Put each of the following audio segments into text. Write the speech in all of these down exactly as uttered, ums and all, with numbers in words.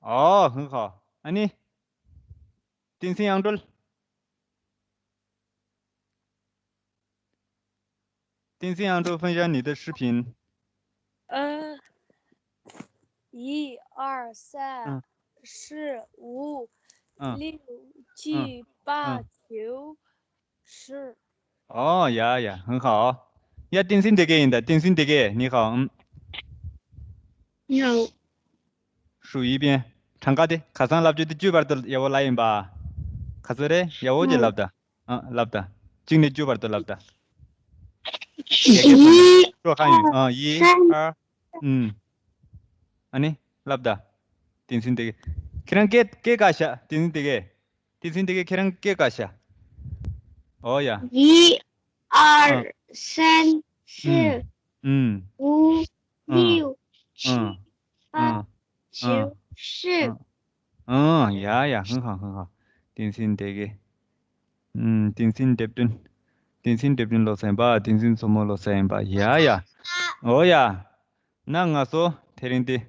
哦，很好。ཨ་ནི། 电信ཡང་འགྲོལ། 电信ཡང་འགྲོལ 分享你的视频。呃，一二三嗯四五嗯六七八九十。哦，ཡ་ཡ། 很好。ཡ། 电信དེ་གས་ཡིན་ད། 电信དེ་གས། 你好。嗯。你好。数一遍。གྲངས་ཀ་དེ། ཁ་སང་ལབ་རྒྱུ་དེ་བཅུ་བར་དུ་ཡག་པོ་ལབ་ཡིན་པ། ག་ཚོད་རེད། ཡག་པོ་ཅིག་ལབ་ད། ཨ། ལབ་ད། གཅིག་ནས་བཅུ་བར་དུ་ལབ་ད། 一、 说汉语。啊，一、三二。嗯。ཨ་ནི། ལབ་ད། 电信དེ་གས། ཁྱེད་རང་སྐད་སྐད་ག་ཤ། 电信དེ་གས། 电信དེ་གས་ཁྱེད་རང་སྐད་ག་ཤ། ཨོ་ཡ། 一、二、三、四、嗯。五、嗯。六、七、嗯。八、嗯。九、十。嗯。嗯，ཡ་ཡ། 很好，很好。 电信དེ་གས། ཨུམ། 电信འདེབས་སྐྲུན། 电信འདེབས་སྐྲུན་ལོ་ཚན་པ། 电信མཚོ་མོ་ལོ་ཚན་པ། ཡ་ཡ། ཨོ་ཡ། ན་ང་ཚོ་དེ་རིང་འདི།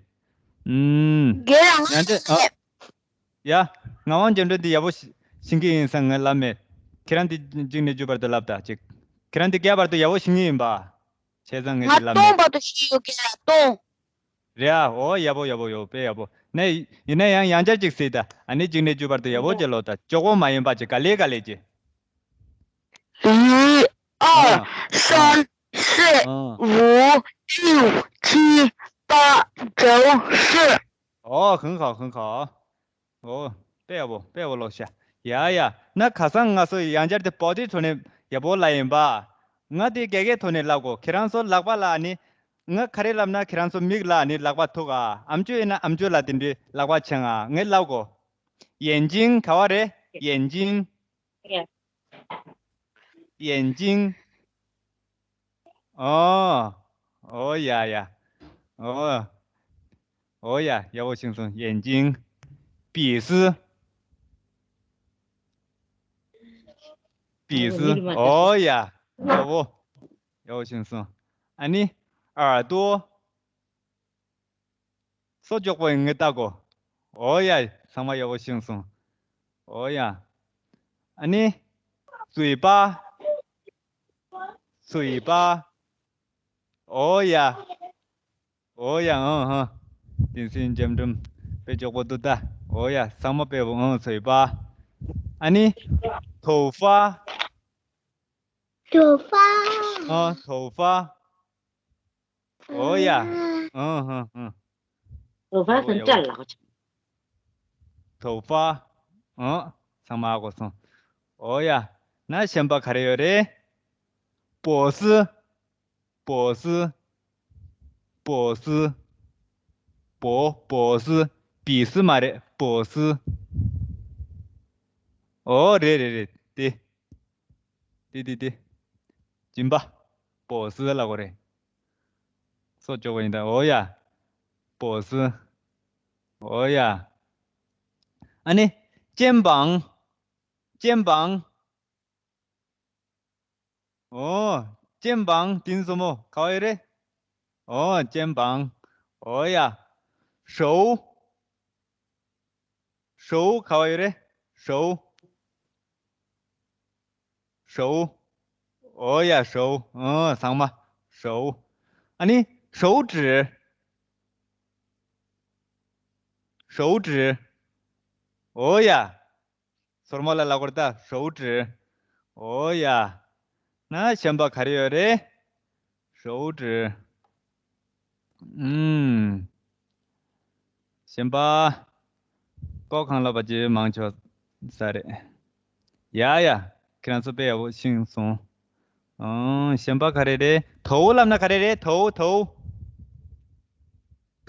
ཨུམ། རྒན་ལགས། ཡང་ཅི། ཨ། ཡ། ངག་དབང་འཇམ་དཔལ་འདི་ཡག་པོ་ཤི་ཤེས་ཀྱི་ཡིན་ས་ངས་ལབ་མེད། ཁྱེད་རང་འདི་གཅིག་ནས་བཅུ་བར་དུ་ལབ་ད་ཅིག་ཁྱེད་རང་འདི་བརྒྱད་བར་དུ་ཡག་པོ་ཤེས་ཀྱི་ཡིན་པ། བྱས་ཙང་ངས་ང་འདི་ལབ་སྟོང་མེད། བར་དུ་ཤེས་ཡོད། རྒན་ལགས། སྟོང་། རེད་ཨ། ཨོ་ཡག་པོ་ཡག་པོ། ཡོ། དཔེ་ཡག་པོ། ནས་ཡིན་ན་ཡང་ཡང་བསྐྱར་ཅིག་གཟིགས་ད། ཨ་ནི་གཅིག་ནས་བཅུ་བར་དུ་ཡག་པོ་ཅིག་ལབ་ད། ཅོག་པོ་མ་ཡིན་པ་ཅིག་ག་ལེ་ག་ལེ་ཅིག 一、二、啊三、四、嗯五、六、七、八、九、十。 ཨོ། 很好，很好。ཨོ། དཔེ་ཡག་པོ། དཔེ་ཡག་པོ་ལབ་ཤག་ཡ་ཡ། ན་ཁ་སང་ང་ཚོ་ཡང་བསྐྱར་དེ་བོད་ཡིག་ཐོག་ནས་ཡག་པོ་ལབ་ཡིན་པ། ང་དེ་རྒྱ་སྐད་ཐོག་ནས་ལབ་གོ་ཁྱེད་རང་ཚོ་ལག་པ་ལ་ནི། ང་ག་རེ་ལབ་ན་ཁྱེད་རང་ཚོ་མིག་ལ་ནི་ལག་པ་ཐུག་ཨ། ཨམ་ཅོག་ཡིན་ན་ཨམ་ཅོག་ལ་དེ་འདྲའི་ལག་པ་འཆང་ཨ། ངས་ལབ་གོ 眼睛 ག་བ་རེད། 眼睛། 眼睛། ཨོ། ཨོ་ཡ་ཡ། ཨོ། ཨོ་ཡ། ཡག་པོ་ཤེས་སོང་། 眼睛། 鼻子། 鼻子། ཨོ་ཡ། ཡག་པོ། ཡག་པོ་ཤེས་སོང་། ཨ་ནི། 耳朵། སོ་ཅོག་པོ་ཡིན་ངས་ལྟ་གོ་ཨོ་ཡ། ཚང་མ་ཡག་པོ་ཤེས་སོང་། ཨོ་ཡ། ཨ་ནི། 嘴巴། 嘴巴། ཨོ་ཡ། ཨོ་ཡ། ཨང་ཧང་། 电信འཇམ་འབྲུམ། དཔེ་ཅོག་པོ་འདུག་ད། ཨོ་ཡ། ཚང་མ་དཔེ་པོ། ཨང་། 嘴巴། ཨ་ནི། 头发། 头发。 ཨ། 头发། ཨོ་ཡ། ཨང་ཧང་ཧང་། 头发是这了。 头发། ཨང་། ཚང་མ་གོ་སོང་། ཨོ་ཡ། ན་གཞན་པ་ག་རེ་ཡོད་རེད། 脖子། 脖子། 脖子། 脖- 脖子། 鼻子 མ་རེད། 脖子། ཨོ། རེད་རེད་རེད། དེ། དེ་དེ་དེ། སྦྱིན་པ། 脖子 ལབ་དགོས་རེད། སོ་ཅོག་པོ་ཡིན་ད། ཨོ་ཡ། 脖子། ཨོ་ཡ། ཨ་ནི། 肩膀། 肩膀། ཨོ། 肩膀། དེ་ནི་མཚོ་མོ་ག་བ་ཡོད་རེད། ཨོ། 肩膀། ཨོ་ཡ། 手། 手 ག་བ་ཡོད་རེད། 手། 手། ཨོ་ཡ། 手། ཨང་། ཚང་མ། 手། ཨ་ནི། 手指། 手指། ཨོ་ཡ། སོར་མོ་ལ་ལབ་དགོས་རེད་ད། 手指། ཨོ་ཡ། ན་གཞན་པ་ག་རེ་ཡོད་རེད། 手指། ཨུམ། གཞན་པ། ཀོ་ཁང་ལ་བ་ཅི་མང་ཆོག་ས་རེད། ཡ་ཡ། ཁྱེད་རང་ཚོ་དཔེ་ཡག་པོ་ཤེས་སོང་། ཨང་། གཞན་པ་ག་རེ་རེད། 头 ལབ་ན་ག་རེ་རེད། 头། 头།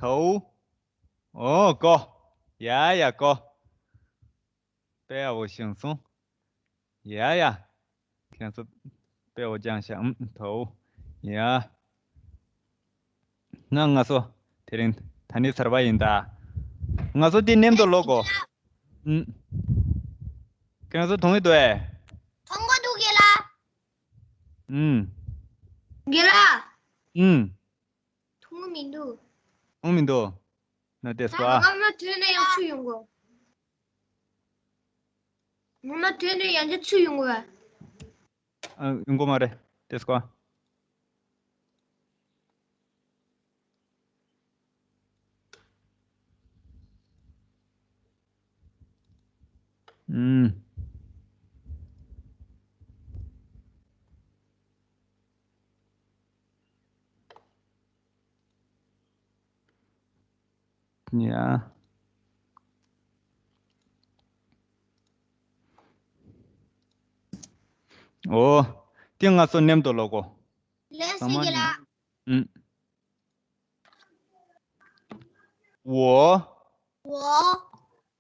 头། ཨོ། ཀོ། ཡ་ཡ། ཀོ། དཔེ་ཡག་པོ་ཤེས་སོང་། ཡ་ཡ། ཁྱེད་ཚོ་དཔེ་ཡག་པོ་སྦྱངས་ཤག་ཨུམ། 头། ཡ། ན་ང་ཚོ་དེ་རིང་ད་ནི་ཚར་བ་ཡིན་ད། ང་ཚོ་འདི་མཉམ་དུ་ཀློག་གོ་ཨུམ། ཁྱེད་ཚོ་མཐོང་གི་འདུག་ཨེ། མཐོང་གི་འདུག་རྒན་ལགས། ཨུམ། རྒན་ལགས། ཨུམ། མཐོང་གི་མི་འདུག་མཐོང་གི་མི་འདུག་ན་དེ་ད་སྐོར། ང་མ་ཐོན་ན་ཡང་ཚུར་ཡོང་གོ། ང་མ་ཐོན་ན་ཡང་ཅིག་ཚུར་ཡོང་གོ། ཨ། ཡོང་གོ་མ་རེད། དེ་སྐོར། ཨུམ། ཡ། ཨོ། དེ་ང་ཚོ་མཉམ་དུ་ཀློག་གོ། ལགས་སོ་རྒན་ལགས། ཨུམ། 我 我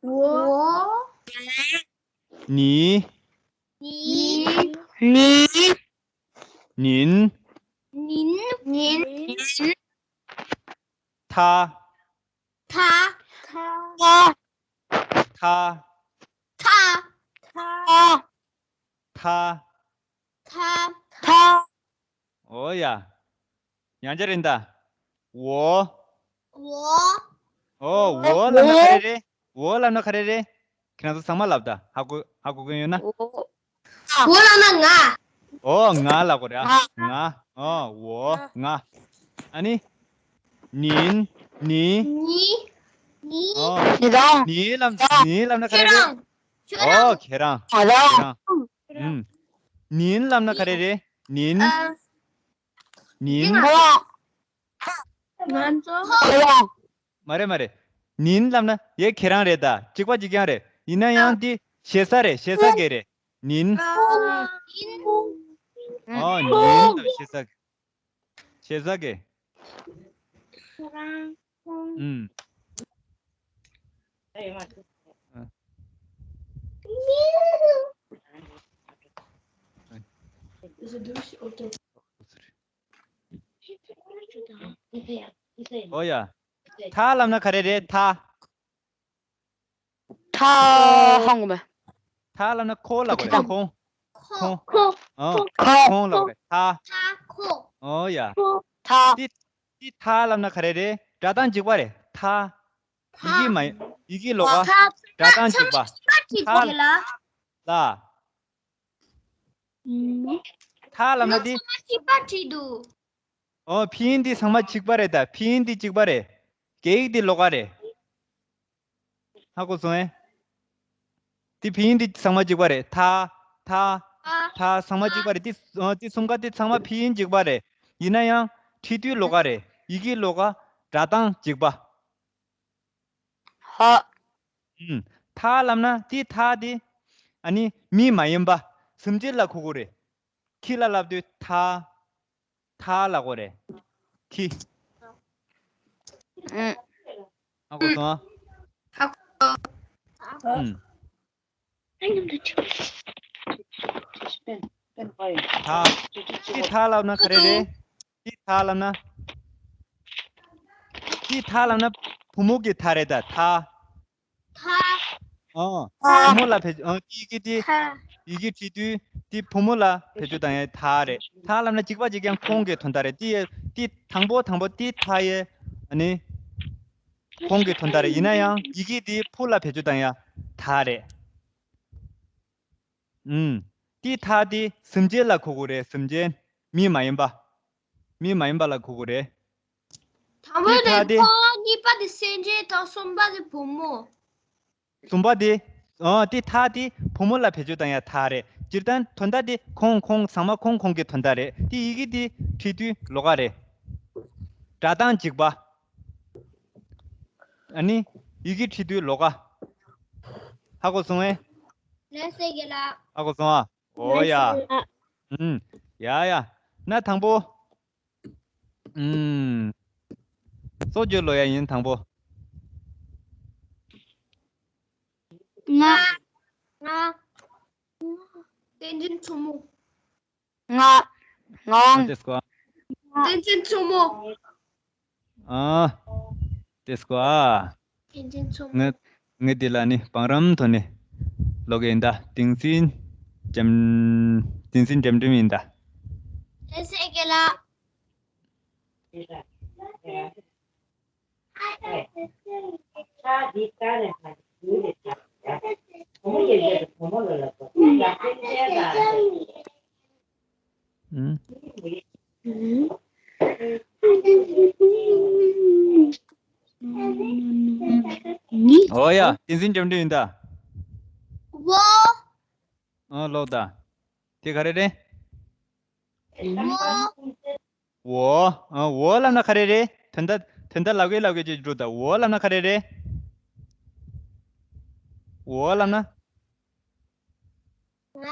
我 你 你 你 您 您 您 您 他 他 他 他 他 他 他 他 他 ཨོ་ཡ། ཡང་བསྐྱར་ཡིན་ད། 我 我 ཨོ། 我 ལབ་ན་ག་རེ་རེད། 我 ལབ་ན་ག་རེ་རེད། ཁྱེད་རང་ཚོ་ཚང་མ་ལབ་ད། ཧ་གོ་ཧ་གོ་མཁན་ཡོད་ན། 我 ལབ་ན་ང་། ཨོ། ང་ལབ་དགོས་རེད་ཨ། ང་། ང་། ཨོ། 我 ང་། ཨ་ནི། 您 ནི། 你 ནི། ཨོ། 你的 ནི་ལབ་ནི་ལབ་ན་ག་རེ་རེད། ཁྱོད་རང་། ཨོ། ཁྱོད་རང་། ཁྱོད་རང་། ཁྱོད་རང་། ཨུམ། 您 ལབ་ན་ག་རེ་རེད། 您 ཨ། 您 ང་ཚོ། མ་རེད་མ་རེད། 您 ལབ་ན་ཡ་ཁྱེད་རང་རེད་ད། གཅིག་པ་གཅིག་རྐྱང་རེད། ཡིན་ན་ཡང་འདི་ཞེ་ས་རེད། ཞེ་ས་གི་རེད། 您 ཨ། ཨོ། 您 ལབ་ཞེ་ས་གི། ཞེ་ས་གི། ཁྱེད་རང་། ཨུམ། ཨོ་ཡ། 他 ལབ་ན་ག་རེ་རེད། 他 ཐ་ཧང་གོ་མེ། 他 ལབ་ན་ཁོ་ལབ་དགོས་རེད། ཁོ། ཁོ། ཁོ། ཨོ། ཁོ། ཁོ་ལབ་དགོས་རེད། 他 ཁོ། ཨོ་ཡ། ཁོ། ཐ། ཏི་ཏི་ཐ་ལབ་ན་ག་རེ་རེད། སྒྲ་གདངས་གཅིག་པ་རེད། ཐ། ཡི་གེ་མ་ཡི་གེ་ལོགས་ཀ་སྒྲ་གདངས་གཅིག་པ། ཐ་ལ། ཐ་ལབ་ན་ཏི། གཅིག་པ་བྲིས་འདུག་ཨོ། ཕྱིན་ཏི་ཚང་མ་གཅིག་པ་རེད་ད། ཕྱིན་ཏི་གཅིག་པ་རེད། སྐད་ཡིག་ཏི་ལོགས་ཀ་རེད། ཧ་གོ་སོང་ངས། ཏི་ཕྱིན་ཏི་ཚང་མ་གཅིག་པ་རེད། ཐ། ཐ། ཐ་ཚང་མ་གཅིག་པ་རེད། ཏི་ཨ་ཏི་གསུམ་ཀ་ཏི་ཚང་མ་ཕྱིན་གཅིག་པ་རེད། ཡིན་ན་ཡང་ཁྲིད་དུས་ལོགས་ཀ་རེད། ཡི་གེ་ལོགས་ཀ་སྒྲ་གདངས་གཅིག་པ། ཧ། ཨུམ། ཐ་ལབ་ན་ཏི་ཐ་ཏི། ཨ་ནི་མི་མ་ཡིན་པ། སེམས་ཅན་ལ་གོ་གི་རེད། ཁྱི་ལ་ལབ་དུས་ཐ། ཐ་ལབ་དགོས་རེད། ཁྱི། ཨུམ། ཧ་གོ་སོང་ཨ། ཧ་གོ། ཨུམ། ཐ། ཏི་ཐ་ལབ་ན་ག་རེ་རེད། ཏི་ཐ་ལབ་ན། ཏི་ཐ་ལབ་ན་བུ་མོ་གི་ཐ་རེད་ད། ཐ། ཐ། ཨོ། ཐ། བུ་མོ་ལ་བེད་ཨོ། ཏི་ཡི་གེ་ཏི། ཐ། ཡི་གེ་བྲིས་དུས་ཏི་བུ་མོ་ལ་བེད་སྤྱོད་བཏང་ཡ་ཐ་རེད། ཐ་ལབ་ན་གཅིག་པ་གཅིག་རྐྱང་ཁོང་གི་དོན་དག་རེད། ཏི་ཡ་ཏི་དང་པོ་དང་པོ་ཏི་ཐ་ཡ། ཨ་ནི་ཁོང་གི་དོན་དག་རེད། ཡིན་ན་ཡང་ཡི་གེ་ཏི་བུ་ལ་བེད་སྤྱོད་བཏང་ཡ་ཐ་རེད། ཨུམ། ཏི་ཐ་ཏི་སེམས་ཅན་ལ་གོ་གི་རེད། སེམས་ཅན། མི་མ་ཡིན་པ། མི་མ་ཡིན་པ་ལ་གོ་གི་རེད། དང་པོ་ཏི་ཐ་དེ་ཏི། ཁོ་གཉིས་པ་དེ་སེམས་ཅན་དང་གསུམ་པ་དེ་བུ་མོ། གསུམ་པ་དེ། ཨ་ཏི་ཐ་དེ་བུ་མོ་ལ་བེད་སྤྱོད་བཏང་ཡ་ཐ་རེད། སྤྱིར་བཏང་དོན་དག་དེ་ཁོང་ཁོང་ཚང་མ་ཁོང་ཁོང་གི་དོན་དག་རེད། དེ་ཡི་གེ་དེ་བྲིས་དུས་ལོགས་ཀ་རེད། སྒྲ་གདངས་གཅིག་པ། ཨ་ནི་ཡི་གེ་བྲིས་དུས་ལོགས་ཀ་ཧ་གོ་སོང་ངས། ལགས་སེ་རྒན་ལགས། ཧ་གོ་སོང་ཨ། ཨོ་ཡ། ལགས་སེ་རྒན་ལགས། ཨུམ། ཡ་ཡ། ན་དང་པོ། ཨུམ། སོ་བརྗོད་ལོ་ཡ་ཡིན་དང་པོ། ང་། ང་། བསྟན་འཛིན་མཚོ་མོ། ང་། ང་། ང་། ཏེ་སྐོ། བསྟན་འཛིན་མཚོ་མོ། ཨ། ཏེ་སྐོ་ཨ། བསྟན་འཛིན་མཚོ་མོ། ངས་ངས་འདི་ལ་ནི་བང་རིམ་ཐོག་ནས་ཀློག་གི་ཡིན་ད། བསྟན་འཛིན་འཇམ། བསྟན་འཛིན་འཇམ་འཇམ་ཡིན་ད། ལགས་སེ་རྒན་ལགས། 哎， ད་འདི་ལྟར་ནས་ཕར་ཡུལ་ལས་ཀྱང་བུ་མོ་ཡོད་མཁན་དུ་བུ་མོ་ལ་ལབ་དགོས། ཡ་ཕན་ཆད་དང་། ཨུམ། ཨོ་ཡ། བསྟན་འཛིན་འགྲིམ་འགྲུལ་ཡིན་ད། བོ། ཨ་ལོག་ད། དེ་ག་རེ་རེད། བོ། འོ། ཨ། འོ་ལབ་ན་ག་རེ་རེད། དོན་དག་དོན་དག་ལབ་གི་ལབ་གི་ཅིག་འགྲོ་ད། འོ་ལབ་ན་ག་རེ་རེད། འོ་ལབ་ན། ང་།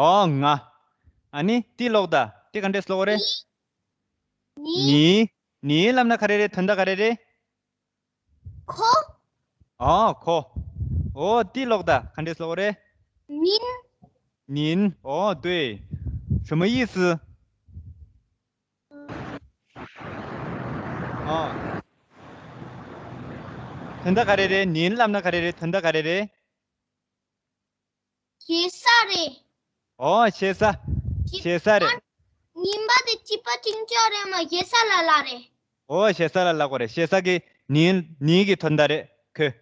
ཨོ་ང་། ཨ་ནི་ཏི་ལོག་ད། ཏི་ག་འདྲས་ལོག་རེད། ནི། ནི། ནི་ལབ་ན་ག་རེ་རེད། དོན་དག་ག་རེ་རེད། 可。 ཨོ་可。 ཨོ་ཏི་ལོག་ད། ག་འདྲས་ལོག་རེད། 您。 您། ཨོ་对། 什么意思། ཨོ། དོན་དག་ག་རེ་རེད། 您ལབ་ན་ག་རེ་རེད། དོན་དག་ག་རེ་རེད། ཞེ་ས་རེད། ཨོ་ཞེ་ས། ཞེ་ས་རེད། ཉིན་པ་དེ་གཅིག་པ་གཅིག་རྐྱང་རེད་མ། ཞེ་ས་ལ་ལ་རེད། ཨོ་ཞེ་ས་ལ་ལ་གོ་རེད། ཞེ་ས་གི་ནིན་ནིན་གི་དོན་དག་རེད། ཁོས་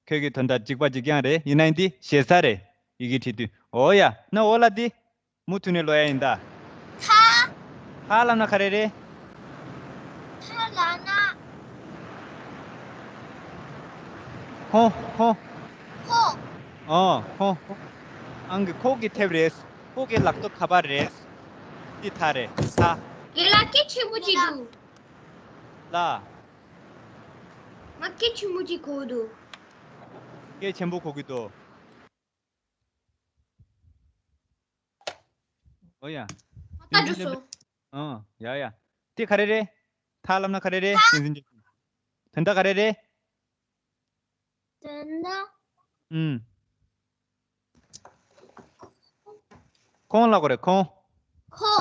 ཁོས་གི་དོན་དག་གཅིག་པ་གཅིག་རྐྱང་རེད། ཡིན་ན་ཡིན་དེ་ཞེ་ས་རེད། ཡི་གེ་བྲིས་དུས། ཨོ་ཡ། ན་ཨོ་ལ་དེ་མུ་མཐུད་ནས་ལོ་ཡ་ཡིན་ད། ཐ། ཐ་ལབ་ན་ག་རེ་རེད། ཐ་ལབ་ན། ཁོང་ཁོང་། ཁོ། ཨོ་ཁོང་། ཨང་གི་ཁོ་གི་ཐེབས་རེད། ཁོ་གི་ལག་ཏུ་ཁ་པར་རེད། འདི་ཐ་རེད། ཐ། དེ་ལ་སྐད་ཆེན་པོ་ཅིག་འདུག་ལ། ང་སྐད་ཆེན་པོ་ཅིག་གོ་འདུག་སྐད་ཆེན་པོ་གོ་གི་འདུག་ཨོ་ཡ། ད་འགྲོ་སོང་། ཨང་། ཡ་ཡ། དེ་ག་རེ་རེད། ཐ་ལབ་ན་ག་རེ་རེད། ཐ། དེ་འཛིན་གྱི། དོན་དག་ག་རེ་རེད། དོན་དག་ཨུམ། ཁོང་ལབ་དགོས་རེད། ཁོང་། ཁོ།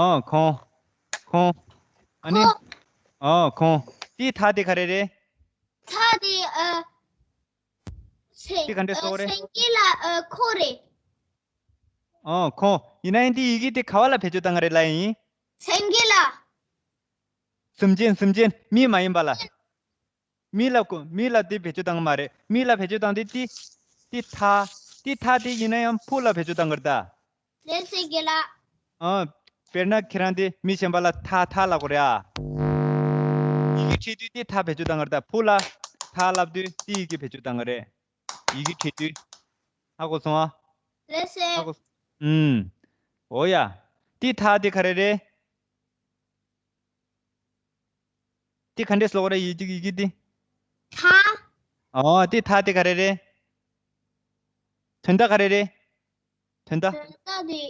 ཨང་། ཁོང་། ཁོང་། ཨ་ནི། ཁོ། ཨང་། ཁོང་། དེ་ཐ་དེ་ག་རེ་རེད། ཐ་དེ་ཨ། སེང་། དེ་ག་འདྲས་ཨ། ཟེར་བ་རེད། སེང་གེ་ལ་ཨ། ཁོ་རེད། ཨང་། ཁོང་། ཡིན་ན་ཡིན་དེ་ཡི་གེ་དེ་ག་བ་ལ་བེད་སྤྱོད་བཏང་གི་རེད་ལབ་ཡིན། སེང་གེ་ལ། གཟིམ་ཅན། གཟིམ་ཅན། མི་མ་ཡིན་པ་ལ། མི་ལ་གོ་མི་ལ་དེ་བེད་སྤྱོད་བཏང་གི་མ་རེད། མི་ལ་བེད་སྤྱོད་བཏང་དེ་དེ་དེ་ཐ། དེ་ཐ་དེ་ཡིན་ན་ཡང་བུ་ལ་བེད་སྤྱོད་བཏང་གི་རེད་ད། ལགས་སེ་རྒན་ལགས། ཨ། དཔེར་ན་ཁྱེད་རང་དེ་མི་གཞན་པ་ལ་ཐ་ཐ་ལབ་དགོས་རེད་ཨ། ཡི་གེ་བྲིས་དུས་དེ་ཐ་བེད་སྤྱོད་བཏང་གི་རེད་ད། བུ་ལ་ཐ་ལབ་དུས་དེ་ཡི་གེ་བེད་སྤྱོད་བཏང་གི་རེད། ཡི་གེ་བྲིས་དུས། ཧ་གོ་སོང་ཨ། ལགས་སེ། ཧ་གོ། ཨུམ། འོ་ཡ། དེ་ཐ་དེ་ག་རེ་རེད། དེ་ག་འདྲས་ལབ་དགོས་རེད། ཡི་གེ་ཡི་གེ་དེ། ཐ། ཨོ་དེ་ཐ་དེ་ག་རེ་རེད། དོན་དག་ག་རེ་རེད། དོན་དག་དོན་དག་དེ།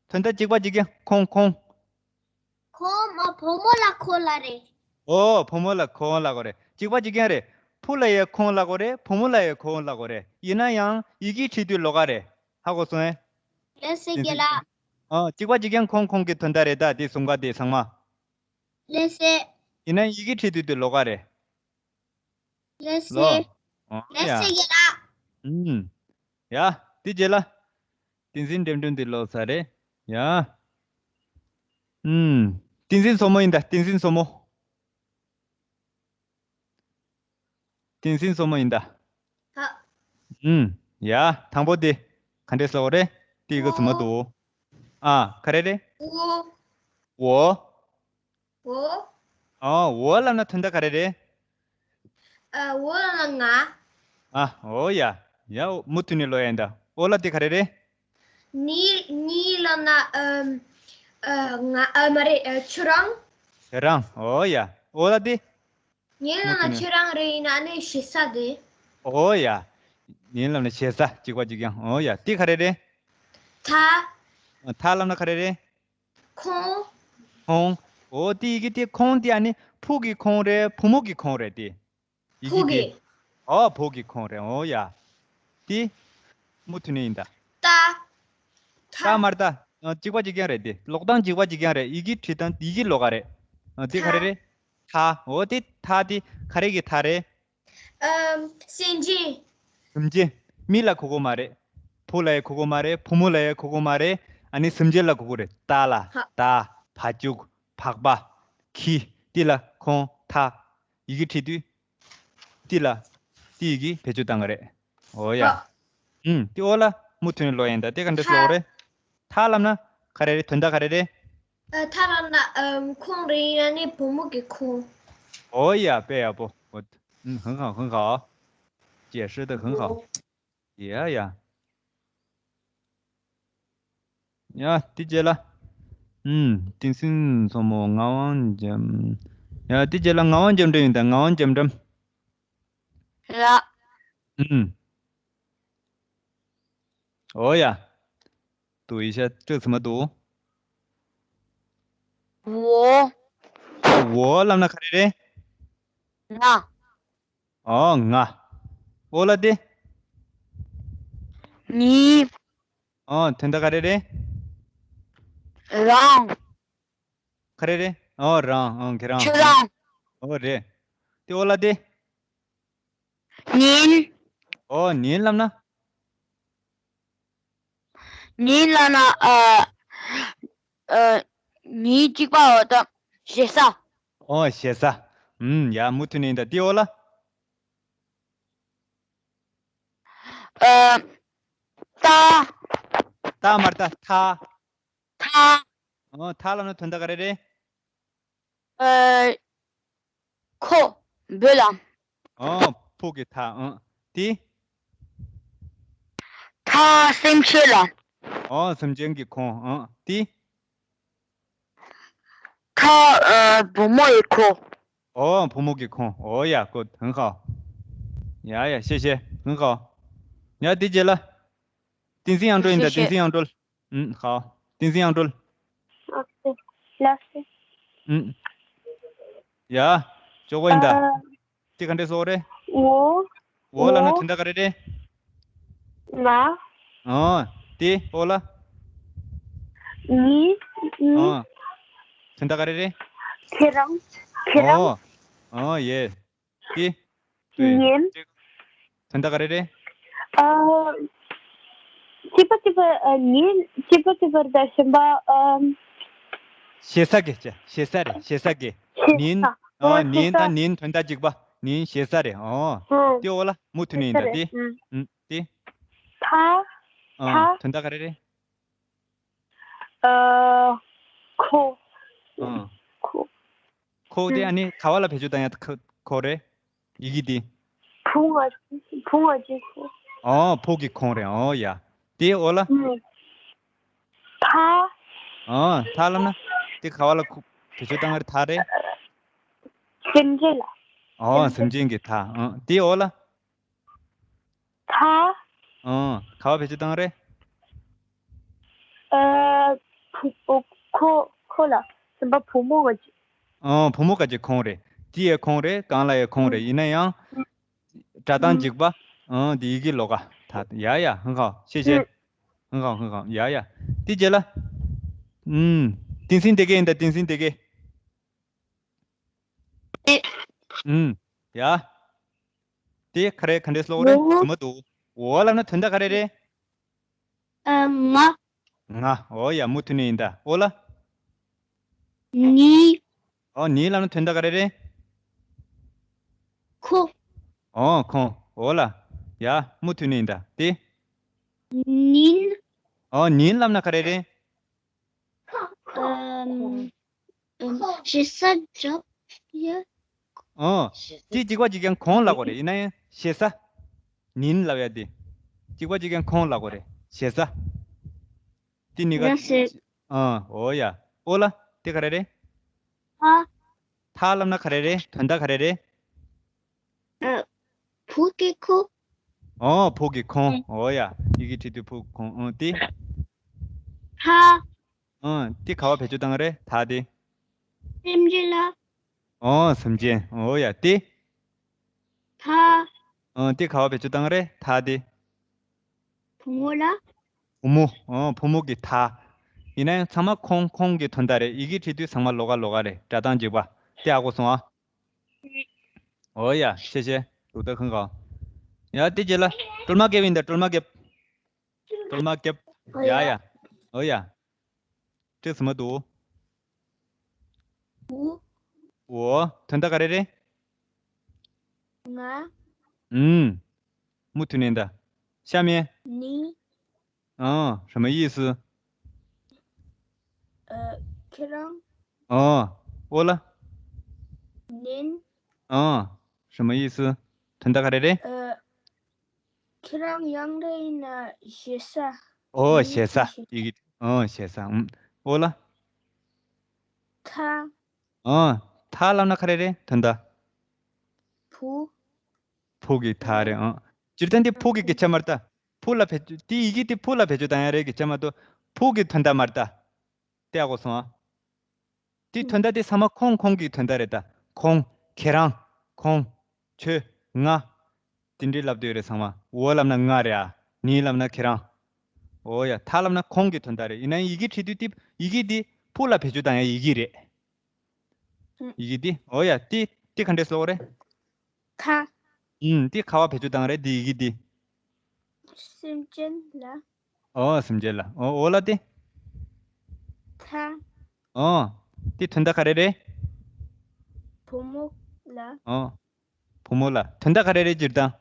དོན་དག་གཅིག་པ་གཅིག་རྐྱང་། ཁོང་ཁོང་། ཁོང་མ་བུ་མོ་ལ་ཁོ་ལ་རེད། ཨོ་བུ་མོ་ལ་ཁོང་ལབ་དགོས་རེད། གཅིག་པ་གཅིག་རྐྱང་རེད། བུ་ལ་ཡ་ཁོང་ལབ་དགོས་རེད། བུ་མོ་ལ་ཡ་ཁོང་ལབ་དགོས་རེད། ཡིན་ན་ཡང་ཡི་གེ་བྲིས་དུས་ལོགས་ཀ་རེད། ཧ་གོ་སོང་ཨེ། ལགས་སེ་རྒན་ལགས། ཨོ་གཅིག་པ་གཅིག་རྐྱང་ཁོང་ཁོང་གི་དོན་དག་རེད་ད། དེ་གསུམ་ཀ་དེ་ཚང་མ། ལགས་སེ། ཡིན་ན་ཡི་གེ་བྲིས་དུས་དེ་ལོགས་ཀ་རེད། ལགས་སེ། ལོ། ཨོ་ལགས་ཡ། སེ་རྒན་ལགས། ཨུམ། ཡ། དེ་རྗེས་ལ། བསྟན་འཛིན་འགྲེམས་སྟོན་དེ་ལོག་ཚར་རེད། ཡ། ཨུམ། བསྟན་འཛིན་མཚོ་མོ་ཡིན་ད། བསྟན་འཛིན་མཚོ་མོ། བསྟན་འཛིན་མཚོ་མོ་ཡིན་ད། ཧ། ཨུམ། ཡ། དང་པོ་དེ། ག་འདྲས་ལབ་དགོས་རེད། དེ་ཡི་གེ་གཟིགས་མ་འོ། འདུག་ཨ། ག་རེ་རེད། འོ། འོ། འོ། ཨ། འོ་ལབ་ན་དོན་དག་ག་རེ་རེད། ཨ། འོ་ལབ་ན་ང་། ཨ། འོ་ཡ། ཡ། མུ་མཐུད་ནས་ལོ་ཡ་ཡིན་ད། འོ་ལ་དེ་ག་རེ་རེད། ནི་ནི་ལབ་ན་ཨམ། ཨ། ང་། ཨ། མ་རེད། ཨ། ཁྱོད་རང་། ཁྱོད་རང་། འོ་ཡ། འོ་ལ་དེ། ཉིན་ལ་ཁྱོད་རང་རེ་ཡིན་ན་ནི་ཞེ་ས་དེ། ཨོ་ཡ། ཉིན་ལ་ནི་ཞེ་ས་གཅིག་པ་གཅིག་རྐྱང་། ཨོ་ཡ། དེ་ག་རེ་རེད། ཐ། ཐ་ལབ་ན་ག་རེ་རེད། ཁོང་། ཁོང་། ཨོ་དེ་ཡི་གེ་དེ་ཁོང་དེ་ཨ་ནི་ཕུག་གི་ཁོང་རེད། བུ་མོ་གི་ཁོང་རེད་དེ། ཡི་གེ་ཕུག་དེ། གི། ཨོ་ཕུག་གི་ཁོང་རེད། ཨོ་ཡ། དེ། མུ་མཐུད་ནས་ཡིན་ད། ཏ། ཐ། ཏ་མར་ཏ། ཨ། གཅིག་པ་གཅིག་རྐྱང་རེད་དེ། ཀློག་སྟངས་གཅིག་པ་གཅིག་རྐྱང་རེད། ཡི་གེ་བྲིས་སྟངས་ཡི་གེ་ལོགས་ཀ་རེད། ཨ། དེ་ག་རེ་རེད། ཐ། འོ་དེ་ཐ་དེ་ག་རེ་གི་ཐ་རེད། ཨམ། སེམས་ཅན། སེམས་ཅན། མི་ལ་གོ་གོ་མ་རེད། བུ་ལ་ཡ་གོ་གོ་མ་རེད། བུ་མོ་ལ་ཡ་གོ་གོ་མ་རེད། ཨ་ནི་སེམས་ཅན་ལ་གོ་གོ་རེད། ཏ་ལ། ཧ། ཏ། བ་ཅུག་བག་པ། ཁི། དེ་ལ་ཁོང་ཐ། ཡི་གེ་བྲིས་དུས། ཏི་ལ། ཏི་ཡི་གེ་བེད་སྤྱོད་བཏང་གི་རེད། འོ་ཡ། ཨ། ཨུམ། ཏི་འོ་ལ། མུ་མཐུད་ནས་ཀློག་ཡིན་ད། ཏི་ག་འདྲ་ཀློག་རེད། ཐ་ལབ་ན་ག་རེ་རེད། དོན་དག་ག་རེ་རེད། ཨ། ཐ་ལབ་ན་ཨམ་ཁོང་རེད། ཡང་ན་བུ་མོ་གི་ཁོང་། འོ་ཡ། དཔེ་ཡག་པོ། འོ། ཨུམ། 很好，很好། 解释得很好། ཡ་ཡ། ཡ། དེ་རྗེས་ལ། ཨུམ། བསྟན་འཛིན་མཚོ་མོ། ངག་དབང་འཇམ། ཡ། དེ་རྗེས་ལ་ངག་དབང་འཇམ་དྲལ་ཡིན་ད། ངག་དབང་འཇམ་དྲལ། ལ། ཨུམ། འོ་ཡ། དུ་ཡི་ཤ་སྤྲོད་ཚུལ་མ་འདུག་འོ། འོ་ལབ་ན་ག་རེ་རེད། ང་། ཨོ། ང་། འོ་ལ་དེ། ནི། ཨོ། དོན་དག་ག་རེ་རེད། རང་། ག་རེ་རེད། ཨོ། རང་། ཨོ། ཁྱེད་རང་། ཁྱེད་རང་། ཨོ་རེད། དེ་འོ་ལ་དེ། ཉིན། ཨོ། ཉིན་ལབ་ན། ཉིན་ལབ་ན་ཨ། ཨ། ཉིན་གཅིག་པ། འོ་ད་ཞེ་ས། ཨོ། ཞེ་ས། ཨུམ། ཡ། མུ་མཐུད་ནས་ཡིན་ད། དེ་འོ་ལ། ཨ། ད། ད་མར་ད། ཐ། ཐ། ཨོ། ཐ་ལབ་ན་དོན་དག་ག་རེ་རེད། ཨ། ཁོ། བོད་ལ། ཨོ། ཕུག་གི་ཐ། ཨོ། དེ། ཐ་སེམས་ཅན་ལ། ཨོ། སེམས་ཅན་གྱི་ཁོང་། ཨོ། དེ། ཁ། ཨ། བུ་མོ་ཡི་ཁོ། ཨོ། བུ་མོ་གི་ཁོང་། ཨོ་ཡ། ཀོ་ཐང་ཁའོ། ཡ་ཡ། ཤེས་ཤེས། ཐང་ཁའོ། ཡ། དེ་རྗེས་ལ། བསྟན་འཛིན་དབྱངས་སྒྲོལ་ཡིན་ད། ཤེས་ཤེས། བསྟན་འཛིན་དབྱངས་སྒྲོལ། ཨུམ། ཧའོ། བསྟན་འཛིན་དབྱངས་སྒྲོལ། ལགས་སེ། ཨུམ། ཡ། ཅོག་པོ་ཡིན་ད། ཨ། དེ་ག་འདྲས་སོག་རེད། འོ། འོ་ལབ་ན་འོ། དོན་དག་ག་རེ་རེད། ང་། ཨོ། དེ་འོ་ལ། ཉིན། ཉིན། ཨོ། དོན་དག་ག་རེ་རེད། ཁྱེད་རང་། ཁྱེད་རང་། ཨོ། ཨོ་ཡེ། དེ། དེ། ཉིན། དོན་དག་ག་རེ་རེད། ཨ། གཅིག་པ་གཅིག་པ། ཨ། ཉིན་གཅིག་པ་གཅིག་པ་རེད་ད། གཞན་པ། ཨམ། ཞེ་ས་གི་བྱ། ཞེ་ས་རེད། ཞེ་ས་གི། ཞེ་ས། ཉིན། ཨོ། ཨ། ཞེ་ཉིན་ས། དང་ཉིན་དོན་དག་གཅིག་པ། ཉིན་ཞེ་ས་རེད། ཨོ། ཨོ། དེ་འོ་ལ་མུ་མཐུད་ནས་ཡིན་ད། ཞེ་ས་རེད། དེ། ཨུམ། ཨུམ། དེ། ཐ། ཨ། ཐ། དོན་དག་ག་རེ་རེད། ཨ། ཁོ། ཨ། ཁོ། ཁོ་དེ། ཨ་ནི་ག་བ་ལ་བེད་སྤྱོད་བཏང་ཡ། ཁོ་ཁོ་རེད། ཡི་གེ་དེ། བུ་ང་། བུ་ང་ཅིག་ཁོ། ཨོ། ཕུག་གི་ཁོང་རེད། ཨོ་ཡ། དེ་འོ་ལ། ཨུམ། ཐ། ཨོ། ཐ་ལབ་ན། དེ་ག་བ་ལ་ཁོ་བེད་སྤྱོད་བཏང་ཡ་རེད། ཐ་རེད། སེམས་ཅན་ལ། ཨོ། སེམས་ཅན། སེམས་ཅན་གྱི་ཐ། ཨོ། དེ་འོ་ལ། ཐ། ཨོ། ག་བ་བེད་སྤྱོད་བཏང་རེད། ཨ། བུ། ཨོ། ཁོ། ཁོ་ལ། སེམས་པ་བུ་མོ་ག་ཅིག་ཨོ། བུ་མོ་ག་ཅིག་ཁོང་རེད། དེ་ཡི་ཁོང་རེད། གང་ལ་ཡི་ཁོང་རེད། ཡིན་ན་ཡང་། སྒྲ་གདངས་འཇིགས་པ། ཨོ། དེ་ཡི་གེ་ལོགས་ཀ། ཐ། ཡ་ཡ། ཧང་ཧང་། ཤེས་ཤེས། ཧང་ཧང་། ཧང་ཧང་། ཡ་ཡ། དེ་རྗེས་ལ། ཨུམ། བསྟན་འཛིན་བདེ་དགེ་ཡིན་ད། བསྟན་འཛིན་བདེ་དགེ། ཨུམ། ཡ། དེ་ག་རེ། ག་འདྲས་ཀློག་རེད། འོ། དེ་མ་འདུག་འོ་ལབ་ན་དོན་དག་ག་རེ་རེད། ཨ། ང་། ང་། འོ་ཡ། མུ་མཐུད་ནས་ཡིན་ད། འོ་ལ། ནི། འོ། ནི་ལབ་ན་དོན་དག་ག་རེ་རེད། ཁོ། འོ། ཁོང་། འོ་ལ། ཡ། མུ་མཐུད་ནས་ཡིན་ད། དེ། ཉིན། འོ། ཉིན་ལབ་ན་ག་རེ་རེད། ཨམ། ཨམ། ཞེ་ས་འཇོག་ཡ། ཨོ། དེ་གཅིག་པ་གཅིག་རྐྱང་ཁོང་ལབ་དགོས་རེད། ཡིན་ན་ཡང་ཞེ་ས། ཉིན་ལབ་ཡ་དེ། གཅིག་པ་གཅིག་རྐྱང་ཁོང་ལབ་དགོས་རེད། ཞེ་ས། དེ་གཉིས་ཀ་ཡ་ཞེ། ཨ། འོ་ཡ། ཨོ་ལ། དེ་ག་རེ་རེད། ཐ། ཐ་ལབ་ན་ག་རེ་རེད། དོན་དག་ག་རེ་རེད། ཨ། ཕུག་གི་ཁོ། ཨོ། ཕུག་གི་ཁོང་། ཨོ་ཡ། ཡི་གེ་བྲིས་དུས་ཕུག་ཁོང་། ཨོ། དེ། ཐ། ཨོ། དེ་ག་བ་བེད་སྤྱོད་བཏང་རེད། ཐ་དེ། སེམས་ཅན་ལ། ཨོ། སེམས་ཅན། ཨོ་ཡ། དེ། ཐ། ཨོ། དེ་ག་བ་བེད་སྤྱོད་བཏང་རེད། ཐ་དེ། བུ་མོ་ལ། བུ་མོ། ཨོ། བུ་མོ་གི་ཐ། ཡིན་ན་ཡང་ཚང་མ་ཁོང་ཁོང་གི་དོན་དག་རེད། ཡི་གེ་བྲིས་དུས་ཚང་མ་ལོགས་ཀ་ལོགས་ཀ་རེད། སྒྲ་གདངས་འཇིགས་པ། དེ་ཧ་གོ་སོང་ཨ། ཨོ་ཡ། ཤེས་ཤེས། ལུག་རྟ་ཁང་ག་ཡ། དེ་རྗེས་ལ། སྒྲོལ་མ་རྒྱལ་ཡིན་ད། སྒྲོལ་མ་རྒྱལ། སྒྲོལ་མ་རྒྱལ། ཡ་ཡ། ཨོ་ཡ། ཁྲིད་ཟིན་མ་འདུག་འོ། འོ། དོན་དག་ག་རེ་རེད། ང་ ཨུམ། མུ་མཐུད་ནས་ད། 下面། 你། 嗯，什么意思？ ཁྱེད་རང་། 哦， འོ་ལ། 您། 嗯，什么意思？ དོན་དག་ག་རེ་རེད། ཁྱེད་རང་ཡང་རེ་ཡིན་ན་ཞེ་ས། 哦， ཞེ་ས། ཡི་གེ། 哦， ཞེ་ས། ཨུམ། འོ་ལ། 他། 哦། 他 ལབ་ན་ག་རེ་རེད། དོན་དག་བུ། བུ་གི་ད་རེད་ཨང་། སྤྱིར་བཏང་དེ་བུ་གི་སྐད་ཆ་མ་རེད་ད། བུ་ལ་བེད་སྤྱོད་དེ་ཡི་གེ་དེ་བུ་ལ་བེད་སྤྱོད་བཏང་ཡ་རེད་སྐད་ཆ་མ་གཏོགས་བུ་གི་དོན་དག་མ་རེད་ད། བལྟས་གོ་སོང་ཨ། དེ་དོན་དག་དེ་ཚང་མ་ཁོང་ཁོང་གི་དོན་དག་རེད་ད། ཁོང་། ཁྱེད་རང་། ཁོང་། ཁྱོད། ང་། དེ་འདྲའི་ལབ་དུས་རེད་ཚང་མ། འོ་ལབ་ན་ང་རེད་ཨ། ནི་ལབ་ན་ཁྱེད་རང་། འོ་ཡ། ད་ལབ་ན་ཁོང་གི་དོན་དག་རེད། ཡིན་ན་ཡི་གེ་བྲིས་དུས་དེ་ཡི་གེ་དེ་བུ་ལ་བེད་སྤྱོད་བཏང་ཡ་ཡི་གེ་རེད། ཡི་གེ་འདི། འོ་ཡ། འདི་འདི་ག་འདྲས་ལབ་དགོས་རེད། 他། ཨུམ། འདི་ག་པར་བེད་སྤྱོད་བཏང་རེད་འདི་ཡི་གེ་འདི། སེམས་ཅན་ལ། འོ་སེམས་ཅན་ལ། འོ་འོ་ལ་འདི། 他། འོ། འདི་དོན་དག་ག་རེ་རེད། བུ་མོ་ལ། འོ། བུ་མོ་ལ་དོན་དག་ག་རེ་རེད་སྤྱིར་བཏང་།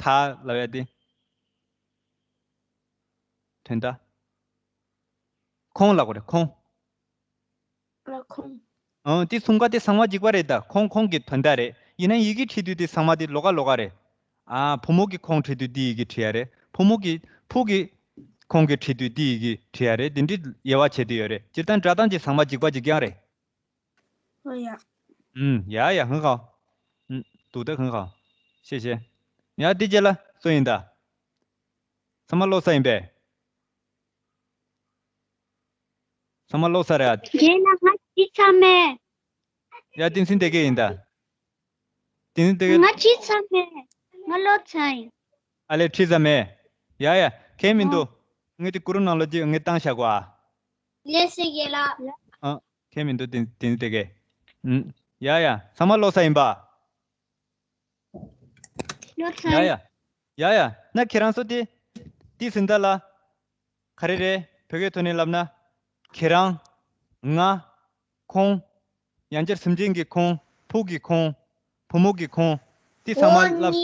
他 ལབ་ཡ་འདི། དོན་དག་ཁོང་ལབ་དགོས་རེད་ཁོང་། ཨ་ཁོང་། ཨང་། དེ་གསུམ་ཀ་དེ་ཚང་མ་འཇིགས་པ་རེད་ད། ཁོང་ཁོང་གི་དོན་དག་རེད། ཡིན་ན་ཡི་གེ་བྲིས་དུས་དེ་ཚང་མ་དེ་ལོགས་ཀ་ལོགས་ཀ་རེད། ཨ། བུ་མོ་གི་ཁོང་བྲིས་དུས་དེ་ཡི་གེ་བྲིས་ཡ་རེད། བུ་མོ་གི་བུ་གི་ཁོང་གི་བྲིས་དུས་དེ་ཡི་གེ་བྲིས་ཡ་རེད། དེ་འདྲའི་དབྱེ་བ་ཕྱེ་དུས་ཡོད་རེད། སྤྱིར་བཏང་སྒྲ་གདངས་ཀྱི་ཚང་མ་འཇིགས་པ་འཇིགས་རྐྱང་རེད། ཨོ་ཡ། ཨུམ། ཡ་ཡ། ཧང་ག་ཨུམ། དུག་ད་ཧང་ག་ཤེས་ཤེས། ཡ་འདི་རྗེས་ལ་སུ་ཡིན་ད། ཚང་མ་ཀློག་ས་ཡིན་པས། ཚང་མ་ཀློག་ས་རེད་ཨ། རྗེས་ལ་ང་ཅི་ཚང་མས། ཡ་བསྟན་འཛིན་དེ་གས་ཡིན་ད། བསྟན་འཛིན་དེ་གས། ང་ཅི་ཚང་མས། ང་ཀློག་ཚར་ཡིན། ཨ་ལས་ཁྲིད་ས་མེད། ཡ་ཡ། ཁྱད་མི་འདུག་ངས་དེ་ཀུ་རུ་ནང་ལོ་ཅིག་ངས་བཏང་བཞག་གོ་ཨ། ལེ་སི་གེ་ལ། ཨ། ཁྱད་མི་འདུག་བསྟན་འཛིན་དེ་གས། ཨུམ། ཡ་ཡ། ཚང་མ་ཀློག་ས་ཡིན་པ། ཡ་ཡ། ཡ་ཡ། ན་ཁྱེད་རང་ཚོ་དེ། དེ་ཟིན་ད་ལ། ག་རེ་རེད། བོད་སྐད་ཐོག་ནས་ལབ་ན། ཁྱེད་རང་། ང་། ཁོང་། ཡང་བསྐྱར་སེམས་ཅན་གྱི་ཁོང་། བུ་གི་ཁོང་། བུ་མོ་གི་ཁོང་། དེ་ཚང་མ་ལབ།